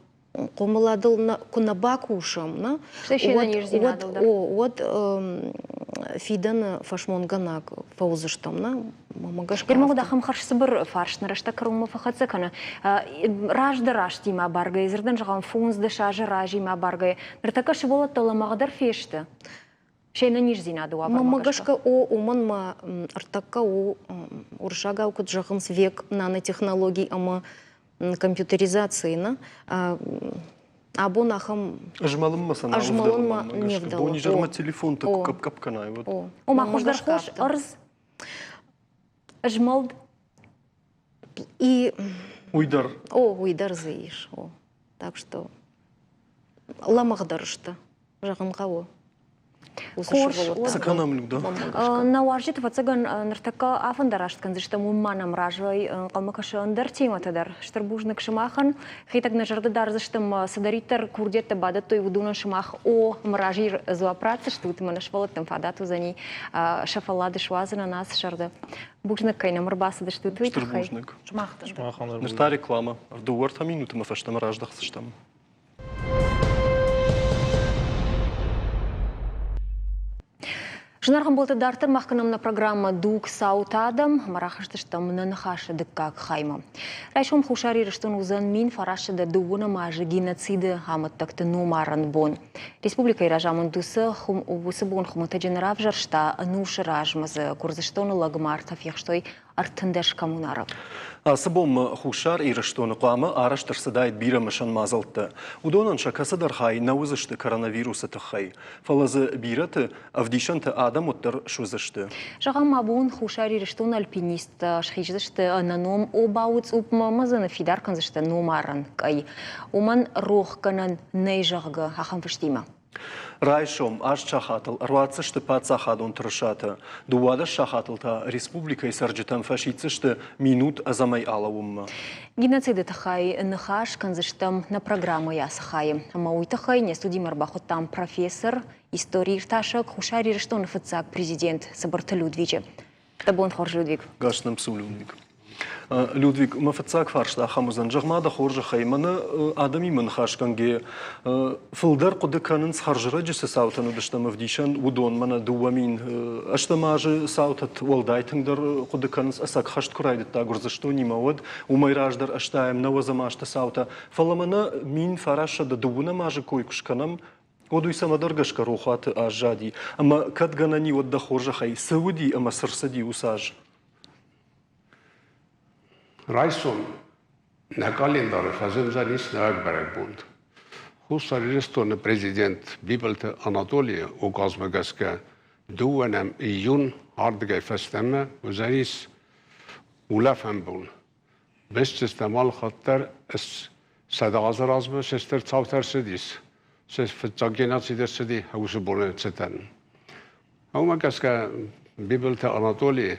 Speaker 5: хъомыладыл куы нӕ бакусӕм, нӕ, уӕд, уӕд, уӕд. фидӕны фӕсмонгӕнӕг фӕуыдзыстӕм, нӕ? Мӕ гӕсгӕ.
Speaker 1: Герман уыд ахӕм хӕрзцыбыр фарст нӕ рӕстӕг кӕронмӕ фӕхӕццӕ кӕны. Раздӕр азтимӕ абаргӕйӕ, дзырдӕн зӕгъӕм, фондздӕс азы разимӕ абаргӕйӕ, ныртӕккӕ сывӕллӕттӕ лӕмӕгъдӕр фесты се нӕниздзинады уавӕрмӕ
Speaker 5: Мӕ гӕсгӕ, о, уымӕн ма ӕртӕккӕ у, уырыссагау куыд зӕгъынц, век нанотехнологий ӕмӕ компьютеризацийы, нӕ? Абон ахӕм
Speaker 2: Ызмӕлынмӕ сӕ нал
Speaker 5: ӕзмӕлынмӕ не вдӕлы.
Speaker 2: Бонизӕрмӕ телефонты куы къӕпп-къӕпп кӕнай, уӕд.
Speaker 1: Ома хуыздӕр хос ӕрдз, ызмӕлд.
Speaker 5: И
Speaker 2: уый дӕр.
Speaker 5: О, уый дӕр дзы ис. О. Так что лӕмӕгъдӕр сты, зӕгъын хъӕуы.
Speaker 2: Цы кӕнӕм, Люда?
Speaker 1: Нӕ уарзджыты фӕцӕгӕн ныртӕккӕ афӕндараст кӕндзыстӕм, уым ма нӕм разӕй ӕнхъӕлмӕ кӕсы ӕндӕр темӕтӕ дӕр. Стыр бузныг сымахӕн. Хетӕг нӕ зӕрдӕ дардзыстӕм, цыдӕриддӕр курдиӕттӕ бадӕттой, уыдонӕн сымах о ӕмӕ разыйы дзуапп ратдзыстут, ӕмӕ нӕ сывӕллӕттӕн фадат уыдзӕни сӕ фӕллад суадзынӕн ацы сӕрды. Бузныг, кӕй нӕм ӕрбацыдыстут, уый
Speaker 2: Стыр
Speaker 1: тыххӕй.
Speaker 2: бузныг. Ныр та реклама. Дыууӕ-ӕртӕ минутмӕ фӕстӕмӕ раздӕхдзыстӕм.
Speaker 1: Зынаргъ ӕмбӕлттӕ, дарддӕр мах кӕнӕм нӕ программӕ «Дуг цаутӕ адӕм» ӕмӕ рахызтыстӕм нӕ ныхасы дыккаг хаймӕ. Райсом Хуссар Ирыстон уыдзӕн 1909 азы геноциды амӕттӕгты номарӕн бон. Республикӕйы разамынд уыцы бон хуымӕтӕджы нӕ равзӕрста, ӕнусы размӕ дзы Гуырдзыстоны лӕгмартӕ фехстой 13 коммунары.
Speaker 2: Ацы бонмӕ Хуссар Ирыстоны хъуамӕ арӕзт ӕрцыдаид бирӕ мысӕн мадзӕлттӕ. Уыдонӕн сӕ кӕцыдӕр хай нӕ уыдзысты коронавирусы тыххӕй, фӕлӕ дзы бирӕты ӕвдисӕнтӕ адӕм уӕддӕр суыдзысты.
Speaker 1: Зӕгъӕм, абон Хуссар Ирыстоны альпинисттӕ схиздзысты ӕнӕном обауы цъупмӕ ӕмӕ дзы ныффидар кӕндзысты номарӕн къӕй. Уымӕн рохгӕнӕн нӕй, зӕгъгӕ, ахӕм фыстимӕ.
Speaker 2: Райсом аст сахатыл ӕруадздзысты паддзахадон тырысатӕ, 12 сахатыл та республикӕйы цӕрджытӕм фӕсиддзысты минут ӕдзӕмӕй алӕууынмӕ.
Speaker 1: Геноциды тыххӕй ныхас кӕндзыстӕм нӕ программӕйы ацы хайы. Ӕмӕ уый тыххӕй не студимӕ ӕрбахуыдтам профессор, историиртасӕг, Хуссар Ирыстоны фыццаг президент Цыбырты Людвиджы. Дӕ бон хорз, Людвиг.
Speaker 2: Гас нӕм цу, Людвиг. Людвиг, мӕ фыццаг фарст ахӕм уыдзӕн. Зӕгъ-ма дӕ хорзӕхӕй, мӕнӕ адӕмимӕ ныхасгӕнгӕ фылдӕр хъуыды кӕнынц хӕрзрӕджы цы цаутӕн уыдыстӕм ӕвдисӕн, уыдон. Мӕнӕ 2008 азы цаутӕ уӕлдай тынгдӕр хъуыды кӕнынц, ӕцӕг хӕст куы райдыдта Гуырдзыстонимӕ, уӕд уымӕй раздӕр ӕстайӕм нӕуӕдзӕм азты цаутӕ. Фӕлӕ мӕнӕ 1909 азы кой куы скӕнӕм, Уӕд уый цӕмӕдӕр гӕсгӕ рохуаты аззади. Ӕмӕ кӕд гӕнӕн и, уӕд дӕ хорзӕхӕй, цы уыди ӕмӕ цы рцыди уыцы аз?
Speaker 7: Райсом нӕ къӕлиндары фӕзындзӕнис нӕуӕг бӕрӕгбон. Хуссар Ирыстоны президент Бибылты Анатолийы указмӕ гӕсгӕ дыууӕнӕм июнь ардыгӕй фӕстӕмӕ уыдзӕнис улӕфӕн бон. Бесчестӕм алхатт дӕр 100 азы размӕ се стыр цаутӕ ӕрцыдис. Сӕ фыццаг геноцид ӕрцыди уыцы боны цытӕн. Уымӕ гӕсгӕ Бибылты Анатоли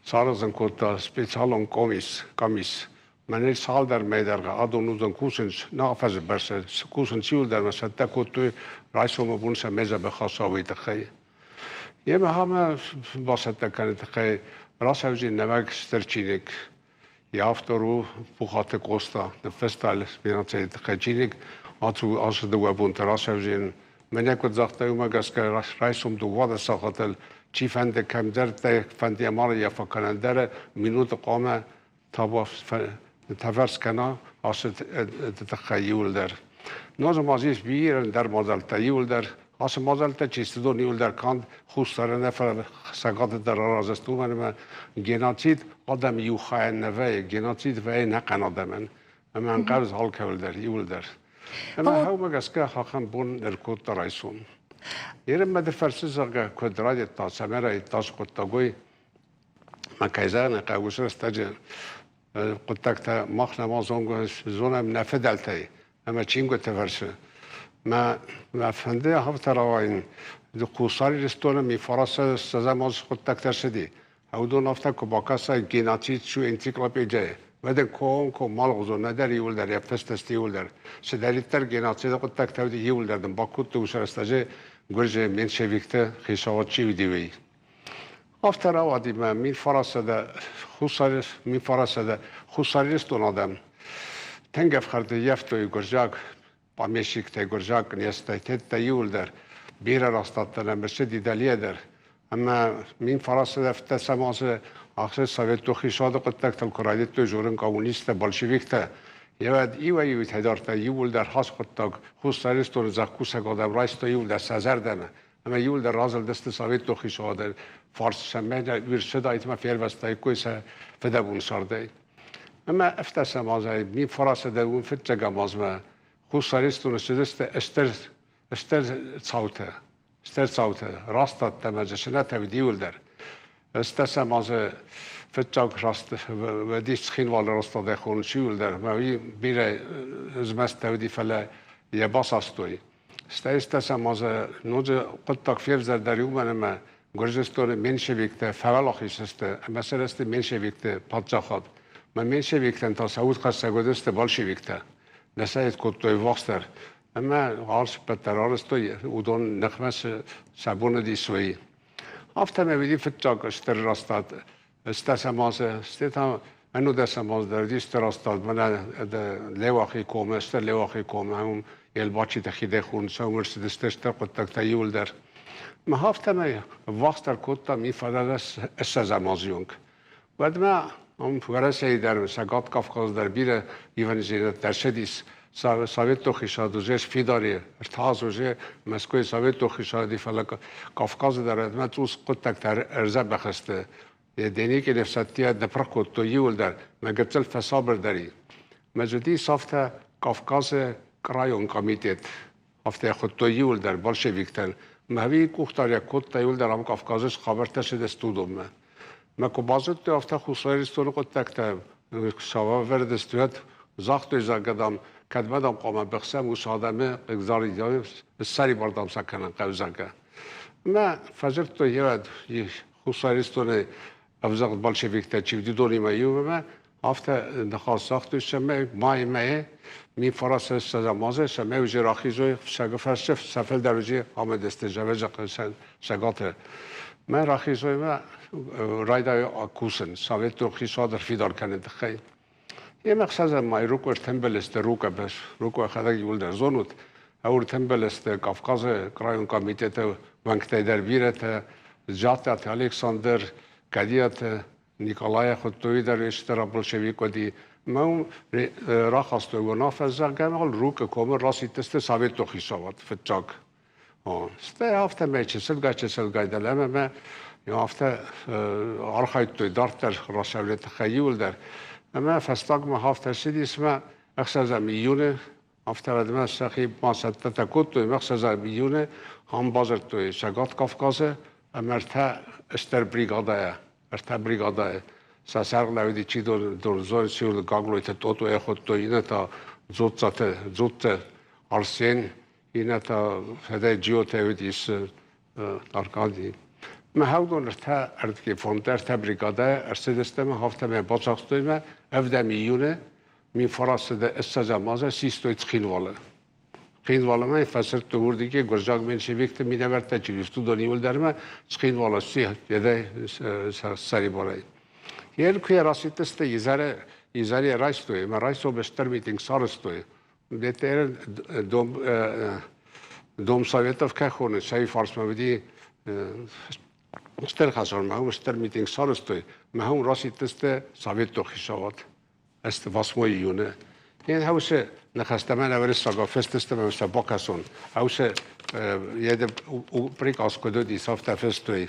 Speaker 7: саразын кодта специалон къомис, къамис. Мӕнӕ цалдӕр мӕй дӕргъы адон уыдон кусынц, нӕ афӕдзы бӕрц кусынц иуылдӕр мӕ цӕттӕ кодтой райсомы бон сӕ мӕ хӕсса уый тыххӕй. Йемӕ ахӕм бацӕттӕ кӕныны тыххӕй рацӕудзӕн нӕуӕг стыр чиныг. Йӕ автор у Пухаты Къоста. Ныффыста Леонидты тыххӕй чиныг. Ацы дыууӕ бонты рацӕудзӕн. Мӕнӕ куыд загътай, уымӕ гӕсгӕ райсом 12 сахатыл чифӕнды кӕмдӕртӕ фӕнды йӕ малы йӕ фӕкӕнӕн дӕр минуты хъуамӕ тӕвӕрц кӕна ацы тыххӕй иуылдӕр. Ноджы ма дзы ис бирӕ ӕндӕр мадзӕлттӕ иуылдӕр. Ацы мадзӕлттӕ чи сты, иуылдӕр канд Хуссары нӕ, фӕлӕ Цӕгаты дӕр аразынц, уымӕн ӕмӕ геноцид адӕм иу хайӕн нӕ вӕййы, геноцид вӕййы ӕнӕхъӕн адӕмӕн. Ӕмӕ ӕнхъӕлц алкӕуыл дӕр, иуылдӕр. Ӕмӕ хӕумӕ гӕсгӕ ахӕм бон ӕркодта райсом. Ерын мӕ ды фӕрсы, зӕгъгӕ, куыд райдыдта, цӕмӕ райдыдта ацы хъуыддаг, уый. Ма кӕй зӕгъын ӕй хъӕуы, уыцы рӕстӕджы хъуыддӕгтӕ мах нӕма зонӕм нӕ фыдӕлтӕй ӕмӕ чингуыты фӕрцы. Мӕ, мӕ фӕнды афтӕ рауайын, Хуссар Ирыстоны мифорасы ссӕдзӕм аз хъуыддӕгтӕ цыди. Уыдон афтӕ куы бакӕсай геноцид су энциклопедияйы, уӕд ын комкоммӕ малгъуызон нӕдӕр иуылдӕр йӕ фыстӕсты иуылдӕр. Цыдӕриддӕр геноциды хъуыддӕгтӕ уыди, иуылдӕр дын бакодтой уыцы рӕстӕджы гуырдзы меньшевикты хицауад чи уыди, уый. Афтӕ рауади мӕ 1900 1900 Хуссар Ирыстон адӕм тынг ӕфхӕрд ӕййӕфтой гуырдзиаг помещиктӕй, гуырдзиаг кънйӕзтӕй, тедтӕ иуылдӕр. Бирӕ растадтӕн ӕмӕ ссыди дӕлейӕ дӕр. Ӕмӕ 1917 азы ӕхсӕз советон хицауады хъуыддӕгтыл куы райдыдтой дзурын коммунисттӕ, большевиктӕ, йӕ иуӕй-иутӕ дардта иууылдӕр хӕс хъуыддаг Хуссар Ирыстоны зӕхкусӕг адӕм райстой иууылдӕр сӕ зӕрдӕмӕ ӕмӕ иууылдӕр разылдысты советон хицауады фарс, цӕмӕй ӕрцыдаид ӕмӕ фервӕзтаиккой сӕ фыдӕбон цардӕй. Ӕмӕ ӕфтӕсӕм азӕй 1900 фыццӕгӕм азмӕ Хуссар Ирыстоны цыдысты стыр стыр цаутӕ, стыр цаутӕ, растадтӕ ӕмӕ дзы цынӕтӕ уыд иуылдӕр. Ӕстдӕсӕм азы фыццаг раст уыдис Цхинвалы растадӕй хонынц иуылдӕр, ӕмӕ уый бирӕ змӕсттӕ уыди, фӕлӕ йӕ басастой. Стӕй ӕстдӕсӕм азы ноджы хъуыддаг февзӕрдӕр уымӕн ӕмӕ Гуырдзыстоны меньшевиктӕ фӕуӕлахиз сты ӕмӕ сырӕзты меньшевикты паддзахад. Мӕ меньшевиктӕн та сӕ удхӕссӕг уыдысты большевиктӕ. Нӕ сӕ кодтой ввахсдӕр. Ӕмӕ алцыппӕт дӕр арӕзтой, уыдон ныхмӕ сӕ бон уыдис, уый. Афтӕмӕй уыди фыццаг стыр растад ӕстдӕсӕм азы, стӕй та ӕнудӕсӕм аз дӕр уыди стыр растад мӕнӕ Леуахийы комы, стыр Леуахийы комы, уым Елбачиты хидӕй хурын уым ӕрцыдысты стыр хъуыддӕгтӕ иуылдӕр. Мах афтӕмӕй ӕввахсдӕр кодтам ифӕрӕз ссӕдзӕм азы онг. Уӕдмӕ ам Уӕрӕсейы дӕр, Цӕгат Кавказы дӕр бирӕ ивӕндзинӕдтӕ ӕрцыдис. Советон хицауад уже сфидар и, ӕртӕ уже Мӕскуыйы советон хицауад и, фӕлӕ Кавказы дӕр ӕдмӕ цъус хъуыддӕгтӕ ӕрдзӕбӕх сты. Деникины ӕфсӕдтӕ ныппырх кодтой иуылдӕр, мӕ гыццыл фӕсабырдӕр и. Мӕ зыдис афтӕ Кавказы крайон комитет. Афтӕ хуыдтой иуылдӕр большевиктӕн. Мӕхи къухдариуӕг кодта иуылдӕр ам Кавказы хабӕрттӕ цыдысты уыдонмӕ. Мӕ куы базыдтой, афтӕ Хуссар Ирыстоны хъуыддӕгтӕ сӕвӕрдысты, уӕд загътой, зӕгъгӕ, дам, кӕдмӕ, дам, хъуамӕ быхсӕм уыцы адӕмы хъыгдард ссӕрибар, дам, сӕ кӕнын хъӕуы, зӕгъгӕ. Мӕ фӕдзырдтой, уӕд Хуссар Ирыстоны ӕвзӕгъд большевиктӕ чи уыдонимӕ иумӕ, афтӕ ныхас загътой, цӕмӕй майы мӕйы 1900 азы, цӕмӕй уже рахизой сӕгы фӕрсы, сӕ фылдӕр уже амыдысты Зӕвӕзӕхъы Цӕгаты. Мӕ рахизоймӕ райдайы кусын советон хицауад ӕрфидар кӕныны тыххӕй. Йемӕ ӕхсӕзӕм май Рукъы ӕртӕмбӕлысты Рукъы, Рукъы йӕхӕдӕг иууылдӕр зонут, ӕртӕмбӕлысты Кавказы крайон комитеты уӕнгтӕй дӕр бирӕтӕ, Джаттаты Александр, Кадиаты Николая хуыдтой дӕр стыр большевик уыди. Мӕ рахастой уынаффӕ, зӕгъгӕ, Рукъы комы расидтысты советон хицауад фыццаг. Стӕй афтӕмӕй чысылгай-чысылгай дӕлӕмӕ мӕ афтӕ архайдтой дарддӕр рацӕуыны тыххӕй иуылдӕр. Ӕмӕ фӕстагмӕ афтӕ ссыдис мӕ ӕхсӕзӕм июны, афтӕ уӕдмӕ сӕхи ма цӕттӕтӕ кодтой, ӕмӕ ӕхсӕзӕм июны ам бадзырдтой Цӕгат Кавказы ӕмӕ ӕртӕ стыр бригадӕйӕ, ӕртӕ бригадӕйы. Сӕ сӕргъ лӕууыди чидор Сиулы Гаглойты Тъотъойӕ хуыдтой, иннӕ та Дзуццаты Дзуццы Арсен, иннӕ та фӕдӕй Джиотӕ уыдис Аркади. Мӕ хӕлдон ӕртӕ ӕрдги фонд ӕртӕ бригадӕ ӕрцыдысты ӕмӕ афтӕмӕй бацахстой мӕ ӕвдӕм июны 1900 ссӕдзӕм азы систой Цхинвалы. Цхинвалмӕ фӕсырдтой уырдыгӕй гуырдзиаг меньшевикты минӕвӕрттӕ чи уыдысты, уыдон иуылдӕрмӕ Цхинвалы сси сӕрибарӕй. Йе куы йӕ расидтысты, изӕры изӕры йӕ райстой ӕмӕ райсом стыр митинг сарӕзтой. ДТР дом, дом Советов кӕй хоны, сӕ фарсмӕ уыди стыр хӕдзармӕ, уым стыр митинг сарӕзтой, мӕ уым расидтысты советон хицауад. Ezt 8 июны. Én hausse ныхӕстӕ мӕнӕ уырыссагау фыстысты ӕмӕ сӕ бакӕсон. Hausse еде приказ куыд уыдис, афтӕ фыстой.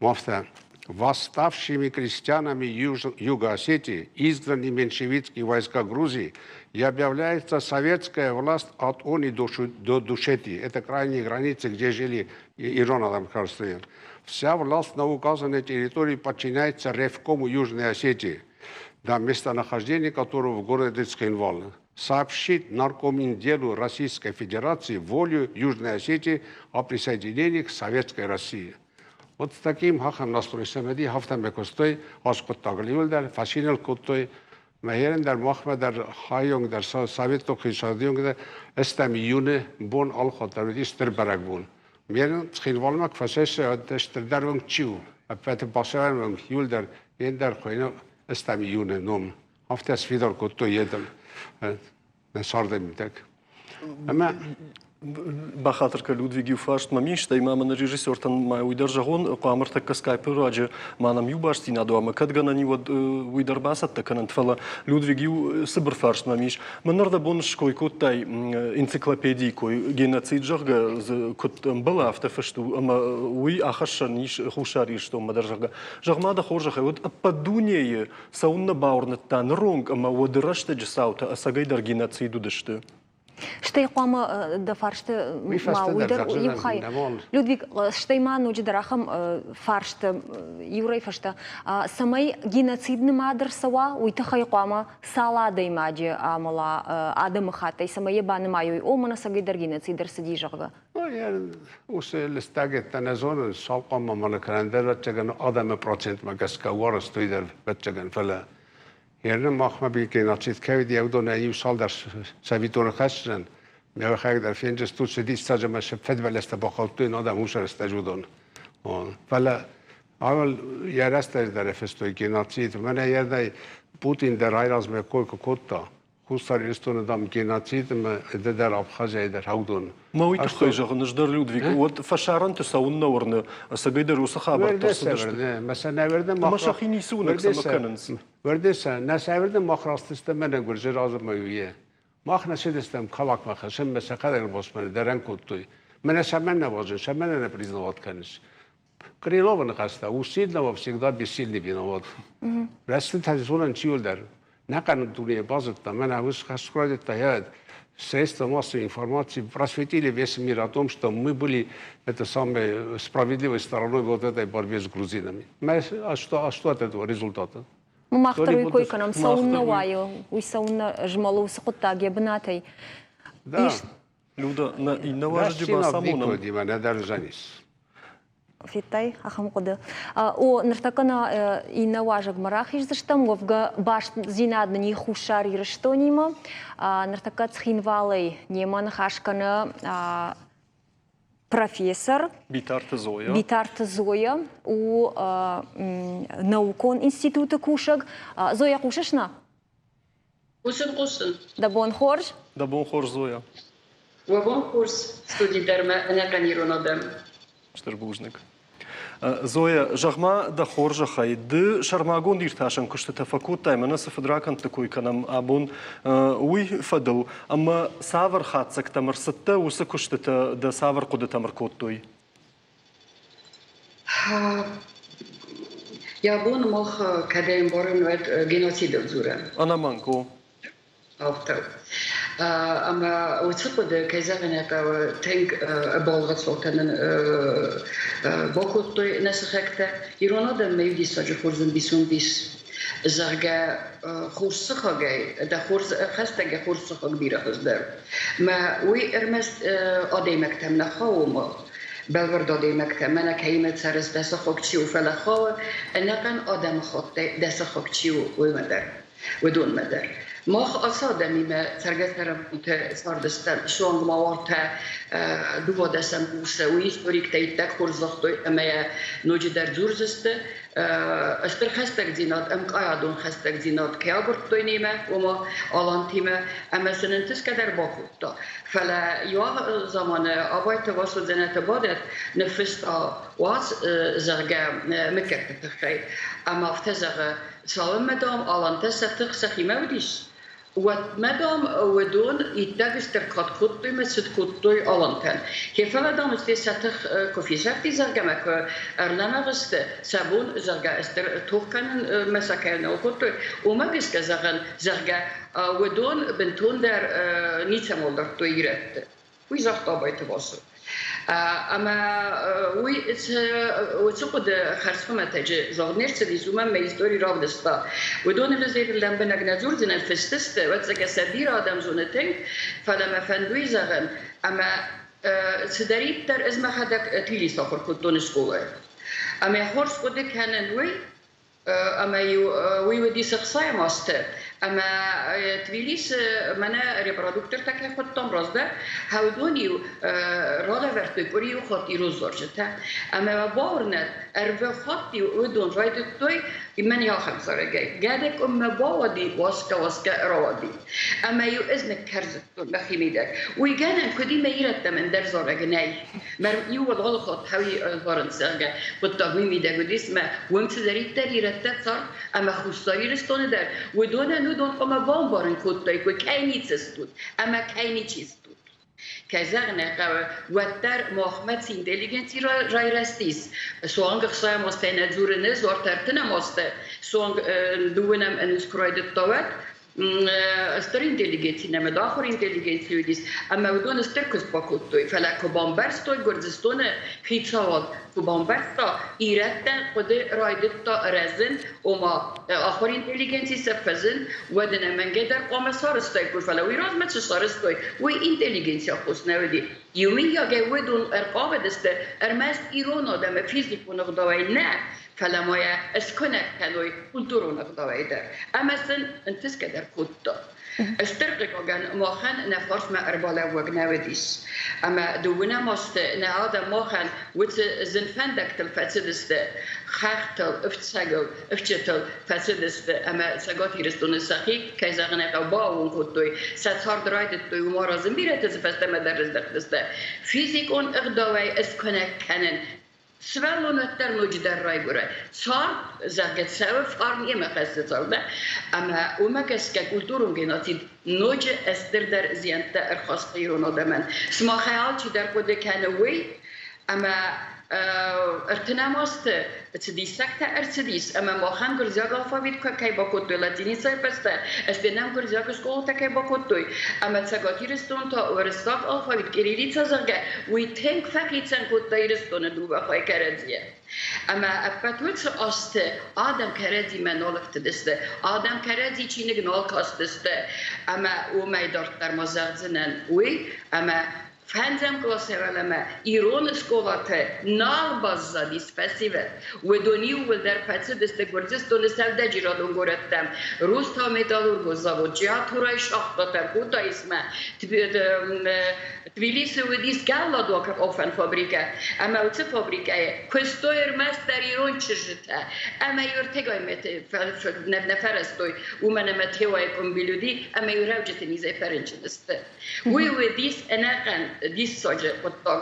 Speaker 7: Афтӕ. Восставшими крестьянами Юга Осетии изгнаны меньшевистские войска Грузии и объявляется советская власть от Они до Душети. Это крайние границы, где жили Ирон Адамхарстыян. Вся власть на указанной территории подчиняется Ревкому Южной Осетии, да, местонахождение которого в городе Цхинвал. Сообщить Наркоминделу Российской Федерации волю Южной Осетии о присоединении к Советской России. Вот с таким ахӕм настрой сӕмӕди хафтӕмӕ куыстой, ас хъуыддагыл иуылдӕр, фӕсиныл кодтой. Мӕ дӕр махмӕ дӕр хайонг дӕр советон хицауадионг дӕр ӕстӕм июны бон алхатт дӕр уыди стыр бӕрӕгбон. Ме Цхинвалмӕ куы фӕцӕйцӕуӕд, стырдӕр уынг чи у, ӕппӕты бацӕуӕн уынг иуылдӕр йе ндӕр хуыйны ӕстӕм июны ном. Афтӕ сфидар кодтой йедыл нӕ царды мидӕг. Ӕмӕ.
Speaker 2: Бахатыр кӕн, Людвиг, иу фарст мӕм ис, стӕй ма мын режиссертӕн ма уый дӕр зӕгъон, хъуамӕ ӕртӕккӕ скайпы руаджы ма нӕм иу бастдзинад уа, ӕмӕ кӕд гӕнӕн и, уӕд уый дӕр бацӕттӕ кӕнӕнт, фӕлӕ Людвиг, иу цыбыр фарст мӕм ис. Мӕн ӕрдӕбон ской кодтай энциклопедийы кой, геноцид, зӕгъгӕ, дзы куыд ӕмбӕлы, афтӕ фыст у, ӕмӕ уый ахӕссӕн ис Хуссар Ирыстонмӕ дӕр, зӕгъгӕ. Зӕгъ-ма дӕ хорзӕхӕй, уӕд ӕппӕт дунейы цӕуыннӕ бауырныдта ныронг ӕмӕ уӕды рӕстӕджы цаутӕ ӕцӕгӕйдӕр геноцид уыдысты?
Speaker 1: Стӕй хъуамӕ дӕ фарсты ма уый дӕр иу хай. Людвиг, стӕй ма ноджыдӕр ахӕм фарсты иурӕй фӕстӕ, цӕмӕй геноцид нымад ӕрцӕуа, уый тыххӕй хъуамӕ цал адӕймаджы амӕла адӕмыхаттӕй, цӕмӕй йӕ банымайой, о, мӕнӕ цӕгӕйдӕр геноцид ӕрцыди, зӕгъгӕ.
Speaker 7: Уыцы лыстӕгӕттӕ нӕ зонын, цал хъуамӕ мӕлы кӕнӕ ӕндӕр ӕвӕццӕгӕн адӕмы процентмӕ гӕсгӕ уарзтой дӕр ӕвӕццӕгӕн, фӕлӕ Ерны махмӕ геноцид кӕй уыди, уыдонӕй иу цалдӕр цӕвиттоны хӕсдзынӕн. Мӕхӕдӕг дӕр фенджыстут, цы диссаджы ӕмӕ цы фӕдвӕлӕстӕ бахаудтой адӕм уыцы рӕстӕджы уыдон. Фӕлӕ ӕвӕл йӕ рӕстӕджы дӕр фыстой геноцид. Мӕнӕ йӕ Путин дӕр айразмӕ кой куы кодта, Хуссар Ирыстоны, дам, геноцид ӕмӕ ды дӕр Абхазӕй дӕр уыдон.
Speaker 2: Мӕ уый тыххӕй зӕгъын ӕз дӕр, Людвиг, уӕд фӕсарӕнты цӕуын нӕ уырны, ӕцӕгӕйдӕр уыцы хабӕрттӕ ӕрцыдысты. Ӕмӕ сӕхи ницы уынӕг цӕмӕ кӕнынц.
Speaker 7: Уӕрдесӕ, нӕ сӕвӕрдӕ мах растыстӕм мӕнӕ гуырдзы размӕ уйе. Мах нӕ цыдыстӕм Калакмӕ хӕссынмӕ сӕхӕдӕг ӕрбосмӕ дӕрӕн кодтой. Мӕнӕ цӕмӕн нӕ уадзын, цӕмӕн нӕ признавать кӕныс? Крылова ныхӕстӕ у сильного всегда бессильный виноват. Рӕстытӕ зонӕн чи уылдӕр. Нӕхъӕн дунейы базыдта, мӕнӕ уыцы хӕст куы райдыдта, йӕ средства массовой информации просветили весь мир о том, что мы были это самой справедливой стороной вот этой борьбе с грузинами. А что от этого результата?
Speaker 1: Мах дӕр уый кой кӕнӕм, цӕуыннӕ уайы, уый цӕуыннӕ змӕлы уыцы хъуыддаг йӕ бынатӕй.
Speaker 7: Да.
Speaker 2: Люда, нӕ иннӕ уазджы бацамонӕм.
Speaker 7: Нӕдӕр зӕнис.
Speaker 1: Федтай ахӕм хъуыды? О, ныртӕккӕ нӕ иннӕ уазӕгмӕ рахиздзыстӕм. Уӕвгӕ бастдзинад нын и Хуссар Ирыстонимӕ. Ныртӕккӕ Цхинвалӕй немӕ ныхас кӕны профессор
Speaker 2: Битарты Зоя.
Speaker 1: Битарты Зоя у наукон институты кусӕг. Зоя, хъусыс нӕ?
Speaker 8: Хъусын, хъусын.
Speaker 1: Дӕ бон хорз?
Speaker 2: Дӕ бон хорз, Зоя.
Speaker 8: Уӕ бон хорз, студи дӕр мӕ ӕнӕхъӕн ирон адӕм.
Speaker 2: Стыр бузныг. Зоя, зӕгъ-ма дӕ хорзӕхӕй, ды сӕрмагонд иртасӕн куыстытӕ фӕкодтай, мӕнӕ цы фыдракӕндты кой кӕнӕм абон, уый фӕдыл, ӕмӕ цавӕр хатдзӕгтӕм ӕрцыдтӕ, уыцы куыстытӕ дӕ цавӕр хъуыдытӕм ӕркодтой?
Speaker 8: Йӕ бон мах кӕд ӕмбарӕм, уӕд геноцидыл дзурӕм.
Speaker 2: Ӕнӕмӕнг, о.
Speaker 8: Афтӕ. Ӕмӕ уыцы хъуыды, кӕй зӕгъын ӕй хъӕуы, тынг балгъыцъыл кӕнын бакодтой нӕ сыхӕгтӕ. Ирон адӕммӕ иу диссаджы хорз ӕмбисонд ис, зӕгъгӕ, хорз сыхагӕй дӕ хорз хӕстӕгӕй хорз сыхаг бирӕ хуыздӕр. Мӕ уый ӕрмӕст адӕймӕгтӕм нӕ хауы ма, бӕлвырд адӕймӕгтӕ, мӕнӕ кӕимӕ цӕрыс, дӕ сыхаг чи у, фӕлӕ хауы ӕнӕхъӕн адӕмыхаттӕй дӕ сыхаг чи у, уымӕ дӕр, уыдонмӕ дӕр. Мах ацы адӕмимӕ цӕргӕ-цӕрӕнбонты цардыстӕм, суанг ма уартӕ дыууадӕсӕм курсы, уый историктӕ иттӕг хорз загътой ӕмӕ йӕ ноджыдӕр дзурдзысты. Стыр хӕстӕгдзинад, ӕмкъайадон хӕстӕгдзинад кӕй агуырдтой немӕ, ома алантимӕ, ӕмӕ сын ӕнтысгӕ дӕр бакодта. Фӕлӕ иу заманы Абайты Васо дзӕнӕты бадӕт ныффыста уац, зӕгъгӕ, мыггӕгты тыххӕй. Ӕмӕ афтӕ зӕгъы, цалынмӕ, дам, алантӕ сӕ тых сӕхимӕ уыдис, Уӕдмӕ, дам, уыдон иттӕг стыр кад кодтой мӕ цыт кодтой алантӕн. Фӕлӕ, дам, сте сӕ тых куы фесӕфти, зӕгъгӕ, мӕ куы ӕрлӕмӕгъ сты, сӕ бон, зӕгъгӕ, стыр тох кӕнын мӕ сӕ кӕй нал кодтой, уымӕ гӕсгӕ, зӕгъӕн, зӕгъгӕ, уыдон бынтондӕр ницӕмӕл дардтой ирӕтты. Уый загъта Абайты Васо. Ӕмӕ уый уыцы хъуыды хӕрзхуымӕтӕджы загъд не рцыдис, уымӕн мӕ истори равдыста. Уыдоны ӕз лӕмбынӕг нӕ дзурдзынӕн, фыст сты, ӕвӕццӕгӕн сӕ бирӕ адӕм зоны тынг, фӕлӕ мӕ фӕнды зӕгъын, ӕмӕ цыдӕриддӕр ӕз мӕхӕдӕг Тбилисы ахуыр кодтон скъолайы. Ӕмӕ хорз хъуыды кӕнын уый, ӕмӕ-иу уый уыдис ӕхсайӕм азты. Ӕмӕ Тбилисы мӕнӕ репродуктортӕ кӕй хуыдтам раздӕр, уыдон-иу ралӕвӕрдтой къуыри иу хатт ирон зарджытӕ. Ӕмӕ мӕ бауырнӕд, ӕрвылхатт-иу уыдон райдыдтой мӕн ахӕм зарӕгӕй. Гӕды къуыммӕ бауади, уасгӕ-уасгӕ рауади. Ӕмӕ-иу ӕз ныккӕрзыдтон мӕхимидӕг. Уый гӕнӕн куыд и мӕ ирӕттӕм ӕндӕр зарӕг нӕй. Мӕ иууыл алы хатт хауи зарын, зӕгъгӕ, хъуыддаг уый мидӕг уыдис, мӕ уым цыдӕриддӕр ирӕттӕ цард, ӕмӕ Хуссар Ирыстоны дӕр уыдонӕн уыдон хъуамӕ бамбарын кодтаиккой, кӕй ницы стут ӕмӕ кӕй ничи стут. Кӕй зӕгъын ӕй хъӕуы, уӕддӕр махмӕ цы интеллигенци райрӕзтис, суанг ӕхсайӕм азтӕй нӕ дзурыны, дзуарт ӕртынӕм азтӕ, суанг дыууынӕм ӕнус куы райдыдта, уӕд стыр интеллигенци нӕм ахуыр интеллигенци уыдис, ӕмӕ уыдон стыр куыст бакодтой. Фӕлӕ куы бамбӕрстой Гуырдзыстоны хицауад, куы бамбӕрста, ирӕттӕн хъуыды райдыдта рӕзын, ома ахуыр интеллигенци сӕ фӕзынд, уӕд ӕнӕмӕнгӕй дӕр хъуамӕ сарӕзтаиккой, фӕлӕ уый размӕ цы сарӕзтой, уый интеллигенци аххос нӕ уыди. Иумӕйагӕй уыдон ӕрхъавыдысты ӕрмӕст ирон адӕмы физикон ӕгъдауӕй нӕ, фӕлӕ ма йӕ скуынӕг кӕной культурон ӕгъдауӕй дӕр. Ӕмӕ сын ӕнтысгӕ дӕр кодта. Стыр хъыгагӕн, махӕн нӕ фарсмӕ ӕрбалӕууӕг нӕ уыдис. Ӕмӕ дыууынӕм азты нӕ адӕм махӕн уыцы зын фӕндӕгтыл фӕцыдысты, хӕхтыл, ӕфцӕгыл, ӕфчытыл фӕцыдысты ӕмӕ Цӕгат Ирыстоны сӕхи, кӕй зӕгъын ӕй хъӕуы, бааууон кодтой, сӕ цард райдыдтой, уым аразын бирӕтӕ дзы фӕстӕмӕ дӕр рыздӕхтысты. Физикон ӕгъдауӕй скуынӕг кӕнын Сывӕллон уӕддӕр ноджыдӕр райгуыры. Цард, зӕгъгӕ, цӕуы фарн йемӕ хӕссы цӕугӕ, ӕмӕ уымӕ гӕсгӕ культурон геноцид ноджы стырдӕр зиӕнттӕ ӕрхаста ирон адӕмӕн. Сымахӕй алчидӕр хъуыды кӕны уый, ӕмӕ ӕртынӕм азты цы диссӕгтӕ ӕрцыдис, ӕмӕ махӕн гуырдзиаг алфавит кӕй бакодтой латиницӕйы фӕстӕ, стӕй нӕм гуырдзиаг скъолатӕ кӕй бакодтой, ӕмӕ Цӕгат Ирыстон та уырыссаг алфавит кириллица, зӕгъгӕ, уый тынг фӕхицӕн кодта Ирыстоны дыууӕ хай кӕрӕдзийӕ. Ӕмӕ ӕппӕт уыцы азты адӕм кӕрӕдзимӕ нал ӕфтыдысты, адӕм кӕрӕдзи чиныг нал кастысты, ӕмӕ уымӕй дарддӕр ма зӕгъдзынӕн уый, ӕмӕ Фӕндзӕм къласӕй уӕлӕмӕ ирон скъолатӕ нал баззадис фӕсивӕд. Уыдон иууылдӕр фӕцыдысты Гуырдзыстоны сӕудӕджерадон горӕттӕм, Рустау металлургон завод, Чиатурайы шахтатӕм, Кутаисмӕ, Тбилисы уыдис гӕлладуаг фабрикӕ, ӕмӕ уыцы фабрикӕйы куыстой ӕрмӕстдӕр ирон чызджытӕ ӕмӕ ӕртыгай нӕ фӕрӕзтой, уымӕн ӕмӕ теуайы къуымбил уыди ӕмӕ-иу рӕуджыты низӕй фӕрынчын сты. Уый уыдис ӕнӕхъӕн диссаджы хъуыддаг,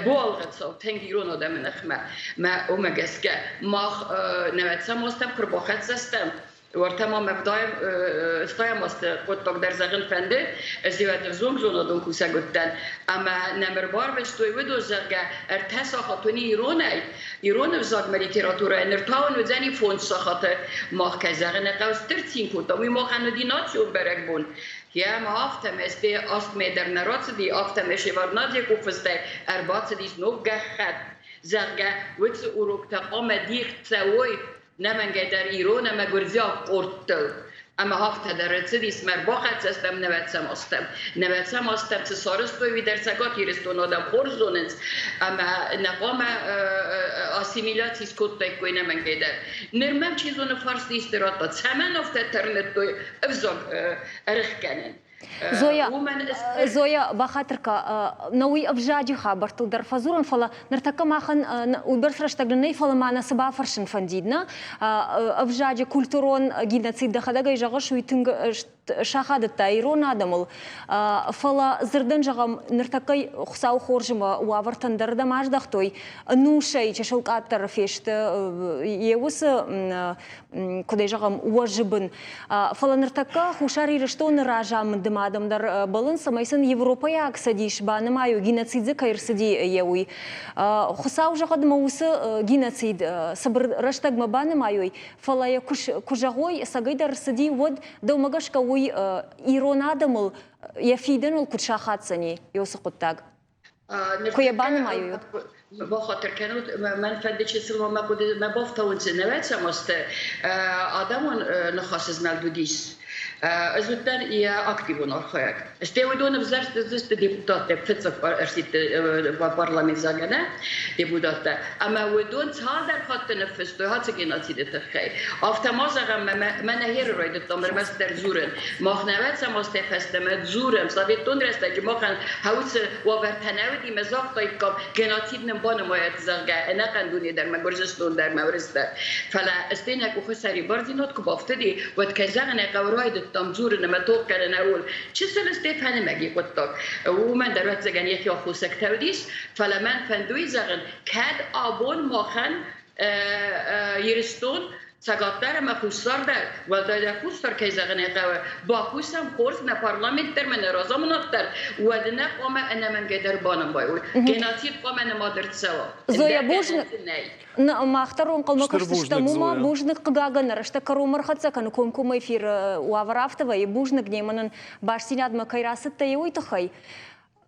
Speaker 8: буалгъӕцау тынг ирон адӕмы ныхмӕ. Мӕ уымӕ гӕсгӕ мах нӕуӕдзӕм азтӕм куы рбахӕццӕ стӕм, уӕртӕ ма мӕ стайӕм азты хъуыддаг дӕр зӕгъын фӕнды, ӕз иуӕд ӕвзонг зонадон кусӕг уыдтӕн, ӕмӕ нӕм ӕрбарвыстой уыдон, зӕгъгӕ, ӕртӕ сахат уын иронӕй, ирон ӕвзагмӕ литературӕйы ныр та уын уыдзӕни фондз сахаты. Мах, кӕй зӕгъын ӕй хъӕуы, стыр цин кодтам, уый махӕн уыди национ бӕрӕгбон. Йӕ ӕмӕ афтӕмӕй сте астмӕ дӕр нӕ рацыди, афтӕмӕй Шеварднадзе къухфыстӕй ӕрбацыдис ног гӕххӕтт, зӕгъгӕ, уыцы уроктӕ хъуамӕ дих цӕуой нӕмӕнгӕй дӕр ирон ӕмӕ гуырдзиаг къордтыл. Ӕмӕ афтӕ дӕр ӕрцыдис, мӕ ӕрбахӕццӕ стӕм нӕуӕдзӕм азтӕм. Нӕуӕдзӕм азтӕм цы сарӕзтой, уый дӕр Цӕгат Ирыстоны адӕм хорз зонынц, ӕмӕ нӕ хъуамӕ ассимиляци скодтаиккой нӕмӕнгӕй дӕр. Ныр мӕм чи зоны фарст исты радта, цӕмӕн афтӕ тырныдтой ӕвзаг ӕрыхгӕнын.
Speaker 1: Зоя, Зоя, бахатыр кӕ, нӕ уый ӕвзаджы хабӕрттыл дӕр фӕдзурын, фӕлӕ ныртӕккӕ махӕн уыйбӕрц рӕстӕг нын нӕй, фӕлӕ ма нӕ цы бафӕрсын фӕндид, нӕ? Ӕвзаджы культурон геноцид дӕхӕдӕг ӕй зӕгъыс, уый тынг сахадыдта ирон адӕмыл. Фӕлӕ дзырдӕн зӕгъӕм, ныртӕккӕ Хуыцау хорз ӕмӕ уавӕртӕн дӕр ӕрдӕм аздӕхтой, нусӕй чысыл къаддӕр фесты йе уыцы куыд ӕй зӕгъӕм, уӕзы бын. Фӕлӕ ныртӕккӕ Хуссар Ирыстоны разамынды адӕм дӕр бӕллынц, цӕмӕй сын Европӕйаг Цӕдис банымайой, геноцид дзы кӕй ӕрцыди, йӕ уый. Хуыцау зӕгъӕд ӕмӕ уыцы геноцид цыбыр рӕстӕгмӕ банымайой, фӕлӕ йӕ куы зӕгъой, ӕцӕгӕйдӕр ӕрцыди, уӕд дӕумӕ гӕсгӕ уый ирон адӕмыл йӕ фидӕныл куыд сахаддзӕни, уыцы хъуыддаг? Куы йӕ банымайой, уӕд?
Speaker 8: Бахатыр кӕнут, мӕн фӕнды чысыл ма мӕ хъуыды мӕ бафтауын цы нӕуӕдзӕм азты адӕмон ныхасы змӕлд уыдис. Ӕз уыдтӕн йӕ активон архайӕг. Стӕй уыдон ӕвзӕрст уыдысты депутаттӕ, фыццаг ӕрсидты парламент зӕгъгӕ, нӕ депутаттӕ. Ӕмӕ уыдон цалдӕр хатты ныффыстой ацы геноциды тыххӕй. Афтӕ ма зӕгъӕм, мӕнӕ херы райдыдтам ӕрмӕстдӕр дзурын. Мах нӕвӕцӕм азтӕй фӕстӕмӕ дзурӕм, советон рӕстӕджы махӕн хӕуцы уавӕртӕ нӕ уыди, мӕ загътаиккам, геноцид нын банымайӕт, зӕгъгӕ, ӕнӕхъӕн дуне дӕр мӕ Гуырдзыстон дӕр мӕ Уырыс дӕр. Фӕлӕ стӕй нӕ къухы сӕрибардзинад куы бафтыди, уӕд, кӕй зӕгъын ӕй хъӕуы, райдыдтам дзурын ӕмӕ тох кӕнын ӕуыл. Чысыл стӕй фӕнымӕги хъуыддаг. Уымӕн дӕр, ӕвӕццӕгӕн, йӕхи аххосӕгтӕ уыдис, фӕлӕ мӕн фӕндуй зӕгъын, кӕд абон махӕн Ирыстон Цӕгат дӕр ӕмӕ Хуссар дӕр, уӕлдайдӕр Хуссар, кӕй зӕгъын ӕй хъӕуы, бакусӕм хорз нӕ парламент дӕр ӕмӕ нӕ разамынад дӕр, уӕд нӕ хъуамӕ ӕнӕмӕнгӕй дӕр банымайой. Геноцид хъуамӕ нымад ӕрцӕуа.
Speaker 1: Зоя, бузныг. Мах дӕр ӕнхъӕлмӕ кӕсдзыстӕм уымӕ. Бузныг, хъыгагӕн, рӕстӕг кӕронмӕ ӕрхӕццӕ кӕны комкоммӕ эфиры уавӕр афтӕ вӕййы. Бузныг немӕ нын бастдзинадмӕ кӕй рацыдтӕ, уый тыххӕй.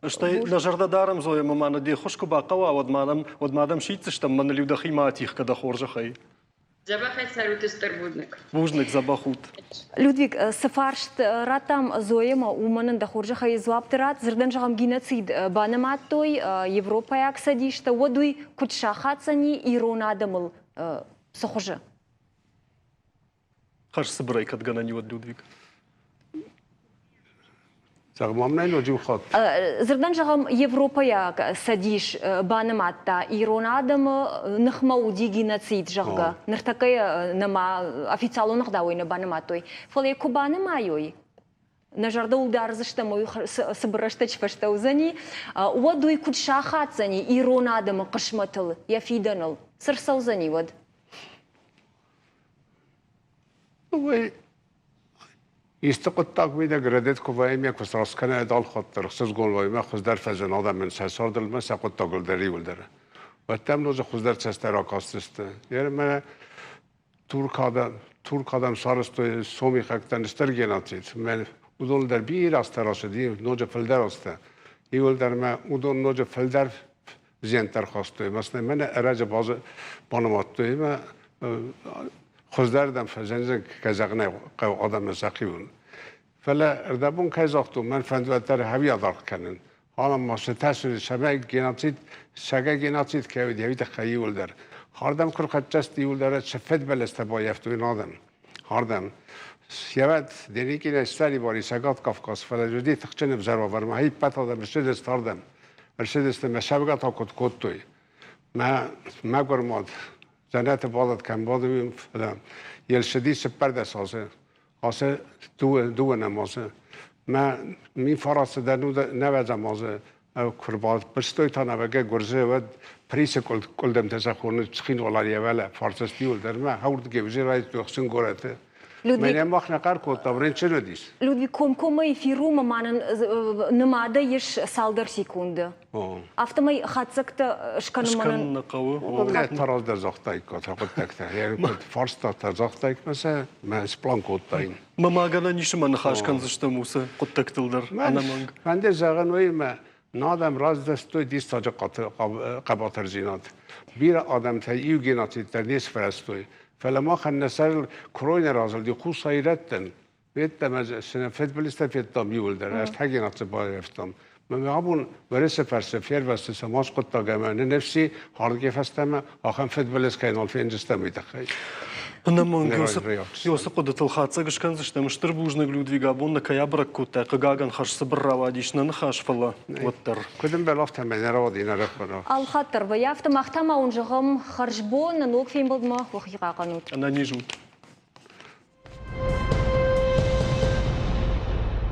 Speaker 2: Стӕй нӕ зӕрдӕ дарӕм, Зоя, ӕмӕ ма нӕ де ххуыс куы бахъӕуа, уӕд ма дӕм, уӕд ма дӕм сиддзыстӕм, мӕныл-иу дӕхи ма атигъ кӕ дӕ хорзӕхӕй.
Speaker 8: Дзӕбӕхӕй цӕрут, стыр бузныг.
Speaker 2: Бузныг, дзӕбӕх ут.
Speaker 1: Людвиг, цы фарст радтам Зоямӕ, уымӕн ын дӕ хорзӕхӕй дзуапп ратт. Дзырдӕн зӕгъӕм, геноцид банымадтой Европӕйаг цӕдистӕ, уӕд уый куыд сахаддзӕни ирон адӕмыл цы хуызы?
Speaker 2: Хӕрз цыбырӕй кӕд гӕнӕн и уӕд, Людвиг?
Speaker 7: Зӕгъ-ма мын ноджы иу хатт.
Speaker 1: Дзырдӕн зӕгъӕм, Европӕйаг Цӕдис банымадта ирон адӕмы ныхмӕ уыди геноцид, зӕгъгӕ. Ныртӕккӕ нӕма официалон ӕгъдауӕй нӕ банымадтой. Фӕлӕ йӕ куы банымайой, нӕ зӕрдыл дардзыстӕм, уый цыбыр рӕстӕджы фӕстӕ уыдзӕни, уӕд уый куыд сахаддзӕни ирон адӕмы хъысмӕтыл, йӕ фидӕныл? Цы рцӕудзӕни уӕд?
Speaker 7: Уый исты хъуыддаг мидӕг рӕдыд куы вӕййы ме куы сраст кӕнай алхатт дӕр ӕхсызгон вӕййы мӕ хуыздӕр фӕзын адӕмӕн сӕ цардыл мӕ сӕ хъуыддагыл дӕр иуылдӕр. Уӕд дӕм ноджы хуыздӕр цӕстӕй ракастысты. Мӕнӕ Турк адӕм, Турк адӕм сарӕзтой сомихӕгтӕн стыр геноцид. Мӕ уыдон дӕр бирӕ азтӕ рацыди, ноджы фылдӕр азтӕ. Иуылдӕр мӕ уыдон ноджы фылдӕр зиӕнттӕ ӕрхастой. Мӕ мӕнӕ ӕрӕджы банымадтой ӕмӕ хуыздӕрдӕм фӕзындзӕн, кӕй зӕгъын ӕй хъӕуы, адӕмӕн сӕхиуыл. Фӕлӕ ӕрдӕбон кӕй загътон, мӕн фӕнды уӕддӕр хӕви адаргъ кӕнын. Алан ма сӕ тас цӕмӕй геноцид, сӕгӕ геноцид кӕй уыди, уый тыххӕй иуылдӕр. Ардӕм куы рхӕццӕ иуылдӕр сӕ фыдбӕлӕстӕ баййӕфтой адӕм. Ардӕм. Йӕвӕд Деникинӕй ссӕрибар и Цӕгат Кавказ, фӕлӕ уыди тыхджын ӕвзӕр уавӕрмӕ, ӕппӕт адӕм ссыдысты ардӕм. Ӕрцыдысты мӕ сӕвгӕ та куыд кодтой. Мӕ мӕгуыр мад дзӕнӕты бадӕт кӕм бады, уым, фӕлӕ йе ссыди 14 азы. Ацы дыууӕ намазы. Мӕ мин фараст дӕр нӕвӕдзӕм азы куы рбабырстой та нӕвӕгӕ гуырдзы, уӕд Присы къуылдымтӕ сӕ хоны Цхинвалӕн фарсӕст иуылдӕр мӕ хӕуырдыгӕй уыдзы райдыдтой ӕхсын горӕты. Мӕнӕ мах нӕ хъӕр кодтам, рынчын уыдис.
Speaker 1: Людвиг, комкоммӕ эфирумӕ ма нын нымадӕй ис цалдӕр секунды. Афтӕмӕй хатдзӕгтӕ скӕнын
Speaker 2: Скӕнын нӕ хъӕуы.
Speaker 7: Нӕ раздӕр загътаиккат хъуыддӕгтӕ. Фарстатӕ загътаикмӕ сӕ мӕ сплан кодтаин.
Speaker 2: Мӕ ма гӕнӕн ис ӕмӕ ныхас кӕндзыстӕм уыцы хъуыддӕгтыл дӕр ӕнӕмӕнг.
Speaker 7: Фӕнды зӕгъын уый, мӕ адӕм раздӕстой диссаджы хъӕбатырдзинад. Бирӕ адӕмтӕ иу геноцид дӕр не сфӕрӕзтой. Фӕлӕ махӕн нӕ сӕрыл куырой нӕ разылди хуссайрӕттӕн. Федтам, ӕз цы фыдбылызтӕ федтам иуылдӕр, ӕз тагенадты баййӕфтам. Мӕ абон Уӕрӕсе фӕрсы фервӕзты сӕ ма скъуыддаг ӕмӕ нӕ ныфси хӕрдгӕ фӕстӕмӕ ахӕм фыдбылыз кӕй нал фендзыстӕм, уый тыххӕй.
Speaker 2: Ӕнӕмӕнг уыцы хъуыдытыл хатдзӕг скӕндзыстӕм. Стыр бузныг, Людвиг, абон нӕ кӕй абӕрӕг кодтай. Хъыгагӕн, хӕрзцыбыр рауадис нӕ ныхас, фӕлӕ уӕддӕр.
Speaker 7: Куыд ӕмбӕлы, афтӕмӕй нӕ рауади нӕ рӕхбӕрӕг.
Speaker 1: Алхатт дӕр вӕййы афтӕ. Мах та ма уын зӕгъӕм хӕрзбон, ног фембӕлдмӕ уӕхи хъахъхъӕнут.
Speaker 2: Ӕнӕниз ут.